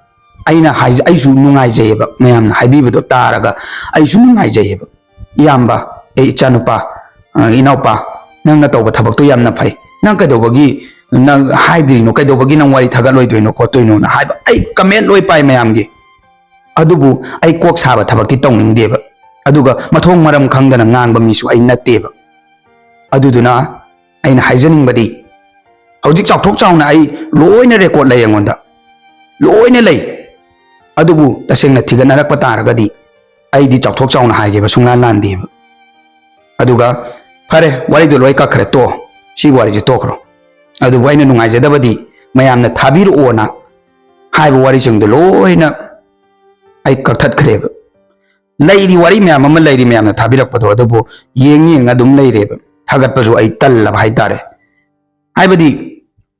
ꯑꯩꯅ ꯍꯥꯏꯖ-, ꯑꯩꯁꯨ ꯅꯨꯡꯉꯥꯏꯖꯩꯌꯦꯕ, ꯃꯌꯥꯝꯅ ꯍꯥꯏꯕꯤꯕꯗꯣ ꯇꯥꯔꯒ ꯑꯩꯁꯨ ꯅꯨꯡꯉꯥꯏꯖꯩꯌꯦꯕ꯫ "ꯏꯌꯥꯝꯕ, ꯑꯦ ꯏꯆꯥꯅꯨꯄꯥ, ꯑ, ꯏꯅꯥꯎꯄꯥ, ꯅꯪꯅ ꯇꯧꯕ ꯊꯕꯛꯇꯣ ꯌꯥꯝꯅ ꯐꯩ, ꯅꯪ ꯀꯩꯗꯧꯕꯒꯤ ꯅꯪ ꯍꯥꯏꯗ꯭ꯔꯤꯅꯣ, ꯀꯩꯗꯧꯕꯒꯤ ꯅꯪ ꯋꯥꯔꯤ ꯊꯥꯒꯠꯂꯣꯏꯗꯣꯏꯅꯣ ꯈꯣꯠꯇꯣꯏꯅꯣꯅ?" ꯍꯥꯏꯕ ꯑꯩ ꯀꯃꯦꯟ ꯂꯣꯏ ꯄꯥꯏ ꯃꯌꯥꯝꯒꯤ꯫ ꯑꯗꯨꯕꯨ ꯑꯩ ꯀꯣꯛ ꯁꯥꯕ ꯊꯕꯛꯇꯤ ꯇꯧꯅꯤꯡꯗꯦꯕ꯫ ꯑꯗꯨꯒ ꯃꯊꯣꯡ ꯃꯔꯝ ꯈꯪꯗꯅ ꯉꯥꯡꯕ ꯃꯤꯁꯨ ꯑꯩ ꯅꯠꯇꯦꯕ꯫ ꯑꯗꯨꯗꯨꯅ ꯑꯩꯅ ꯍꯥꯏꯖꯅꯤꯡꯕꯗꯤ, ꯍꯧꯖꯤꯛ ꯆꯥꯎꯊꯣꯛ ꯆꯥꯎꯅ ꯑꯩ ꯂꯣꯏꯅ ꯔꯦꯀꯣꯔꯠ ꯂꯩ ꯑꯩꯉꯣꯟꯗ, ꯂꯣꯏꯅ ꯂꯩ꯫ ꯑꯗꯨꯕꯨ ꯇꯁꯦꯡꯅ ꯊꯤꯒꯠꯅꯔꯛꯄ ꯇꯥꯔꯒꯗꯤ ꯑꯩꯗꯤ ꯆꯥꯎꯊꯣꯛ ꯆꯥꯎꯅ ꯍꯥꯏꯒꯦꯕ ꯁꯨꯡꯂꯥꯟ ꯂꯥꯟꯗꯦꯕ꯫ ꯑꯗꯨꯒ ꯐꯔꯦ, ꯋꯥꯔꯤꯗꯣ ꯂꯣꯏ ꯀꯛꯈ꯭ꯔꯦ, ꯇꯣ, ꯁꯤ ꯋꯥꯔꯤꯁꯦ ꯇꯣꯛꯈ꯭ꯔꯣ꯫ ꯑꯗꯨꯕꯨ ꯑꯩꯅ ꯅꯨꯡꯉꯥꯏꯖꯗꯕꯗꯤ ꯃꯌꯥꯝꯅ ꯊꯥꯕꯤꯔꯛꯑꯣꯅ ꯍꯥꯏꯕ ꯋꯥꯔꯤꯁꯤꯡꯗꯣ ꯂꯣꯏꯅ ꯑꯩ ꯀꯛꯊꯠꯈ꯭ꯔꯦꯕ꯫ ꯂꯩꯔꯤ, ꯋꯥꯔꯤ ꯃꯌꯥꯝ ꯑꯃ ꯂꯩꯔꯤ ꯃꯌꯥꯝꯅ ꯊꯥꯕꯤꯔꯛꯄꯗꯣ, ꯑꯗꯨꯕꯨ ꯌꯦꯡ ꯌꯦꯡ ꯑꯗꯨꯝ ꯂꯩꯔꯦꯕ꯫ ꯊꯥꯒꯠꯄꯁꯨ ꯑꯩ ꯇꯜꯂꯕ ꯍꯥꯏꯇꯥꯔꯦ꯫ ꯍꯥꯏꯕꯗꯤ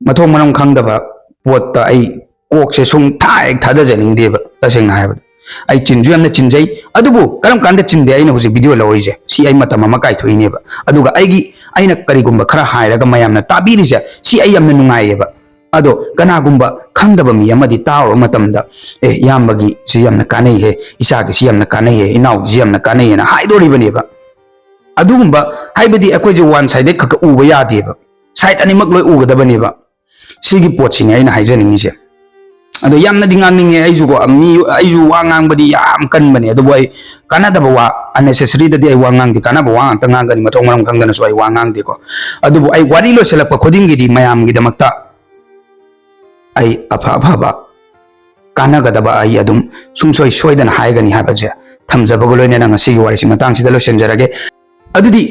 ꯃꯊꯣꯡ ꯃꯔꯝ ꯈꯪꯗꯕ ꯄꯣꯠꯇ ꯑꯩ ꯀꯣꯛꯁꯦ ꯁꯨꯡꯊꯥ ꯍꯦꯛ ꯊꯥꯗꯖꯅꯤꯡꯗꯦꯕ꯫ ꯇꯁꯦꯡꯅ ꯍꯥꯏꯕꯗ ꯑꯩ ꯆꯤꯟꯁꯨ ꯌꯥꯝꯅ ꯆꯤꯟꯖꯩ, ꯑꯗꯨꯕꯨ ꯀꯔꯝ ꯀꯥꯟꯗ ꯆꯤꯟꯗꯦ? ꯑꯩꯅ ꯍꯧꯖꯤꯛ ꯚꯤꯗꯤꯑꯣ ꯂꯧꯔꯤꯁꯦ ꯁꯤ ꯑꯩ ꯃꯇꯝ ꯑꯃ ꯀꯥꯏꯊꯣꯛꯏꯅꯦꯕ꯫ ꯑꯗꯨꯒ ꯑꯩꯒꯤ, ꯑꯩꯅ ꯀꯔꯤꯒꯨꯝꯕ ꯈꯔ ꯍꯥꯏꯔꯒ ꯃꯌꯥꯝꯅ ꯇꯥꯕꯤꯔꯤꯁꯦ ꯁꯤ ꯑꯩ ꯌꯥꯝꯅ ꯅꯨꯡꯉꯥꯏꯌꯦꯕ꯫ ꯑꯗꯣ ꯀꯅꯥꯒꯨꯝꯕ ꯈꯪꯗꯕ ꯃꯤ ꯑꯃꯗꯤ ꯇꯥꯔꯨꯕ ꯃꯇꯝꯗ, "ꯑꯦ, ꯏꯌꯥꯝꯕꯒꯤ ꯁꯤ ꯌꯥꯝꯅ ꯀꯥꯟꯅꯩꯍꯦ, ꯏꯆꯥꯒꯤ ꯁꯤ ꯌꯥꯝꯅ ꯀꯥꯟꯅꯩꯍꯦ, ꯏꯅꯥꯎꯒꯤꯁꯤ ꯌꯥꯝꯅ ꯀꯥꯟꯅꯩꯍꯦꯅ" ꯍꯥꯏꯗꯣꯔꯤꯕꯅꯦꯕ꯫ ꯑꯗꯨꯒꯨꯝꯕ, ꯍꯥꯏꯕꯗꯤ ꯑꯩꯈꯣꯏꯁꯦ ꯋꯥꯟ ꯁꯥꯏꯗꯦꯠ ꯈꯛꯇ ꯎꯕ ꯌꯥꯗꯦꯕ, ꯁꯥꯏꯠ ꯑꯅꯤꯃꯛ ꯂꯣꯏ ꯎꯒꯗꯕꯅꯦꯕ꯫ ꯁꯤꯒꯤ ꯄꯣꯠꯁꯤꯅꯦ ꯑꯩꯅ ꯍꯥꯏꯖꯅꯤꯡꯉꯤꯁꯦ꯫ ꯑꯗꯣ ꯌꯥꯝꯅꯗꯤ ꯉꯥꯡꯅꯤꯡꯉꯦ ꯑꯩꯁꯨꯀꯣ, ꯃꯤ, ꯑꯩꯁꯨ ꯋꯥ ꯉꯥꯡꯕꯗꯤ ꯌꯥꯝ ꯀꯟꯕꯅꯦ, ꯑꯗꯨꯕꯨ ꯑꯩ ꯀꯥꯟꯅꯗꯕ ꯋꯥ, unnecessary ꯗꯗꯤ ꯑꯩ ꯋꯥ ꯉꯥꯡꯗꯦ, ꯀꯥꯟꯅꯕ ꯋꯥ ꯉꯥꯛꯇ ꯉꯥꯡꯒꯅꯤ, ꯃꯊꯣꯡ ꯃꯔꯝ ꯈꯪꯗꯅꯁꯨ ꯑꯩ ꯋꯥ ꯉꯥꯡꯗꯦꯀꯣ꯫ ꯑꯗꯨꯕꯨ ꯑꯩ ꯋꯥꯔꯤ ꯂꯣꯏꯁꯤꯜꯂꯛꯄ ꯈꯨꯗꯤꯡꯒꯤꯗꯤ ꯃꯌꯥꯝꯒꯤꯗꯃꯛꯇ ꯑꯩ ꯑꯐ ꯑꯐꯕ ꯀꯥꯟꯅꯒꯗꯕ ꯑꯩ ꯑꯗꯨꯝ ꯁꯨꯡꯁꯣꯏ ꯁꯣꯏꯗꯅ ꯍꯥꯏꯒꯅꯤ ꯍꯥꯏꯕꯁꯦ ꯊꯝꯖꯕꯒ ꯂꯣꯏꯅꯅ ꯉꯁꯤꯒꯤ ꯋꯥꯔꯤꯁꯤ ꯃꯇꯥꯡꯁꯤꯗ ꯂꯣꯏꯁꯤꯟꯖꯔꯒꯦ꯫ ꯑꯗꯨꯗꯤ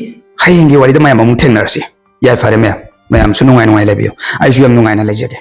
ꯍꯌꯦꯡꯒꯤ ꯋꯥꯔꯤꯗ ꯃꯌꯥꯝ ꯑꯃꯨꯛ ꯊꯦꯡꯅꯔꯁꯤ꯫ ꯌꯥꯏꯐꯔꯦ ꯃꯌꯥꯝ, ꯃꯌꯥꯝꯁꯨ ꯅꯨꯡꯉꯥꯏ ꯅꯨꯡꯉꯥꯏ ꯂꯩꯕꯤꯌꯨ, ꯑꯩꯁꯨ ꯌꯥꯝ ꯅꯨꯡꯉꯥꯏꯅ ꯂꯩꯖꯒꯦ꯫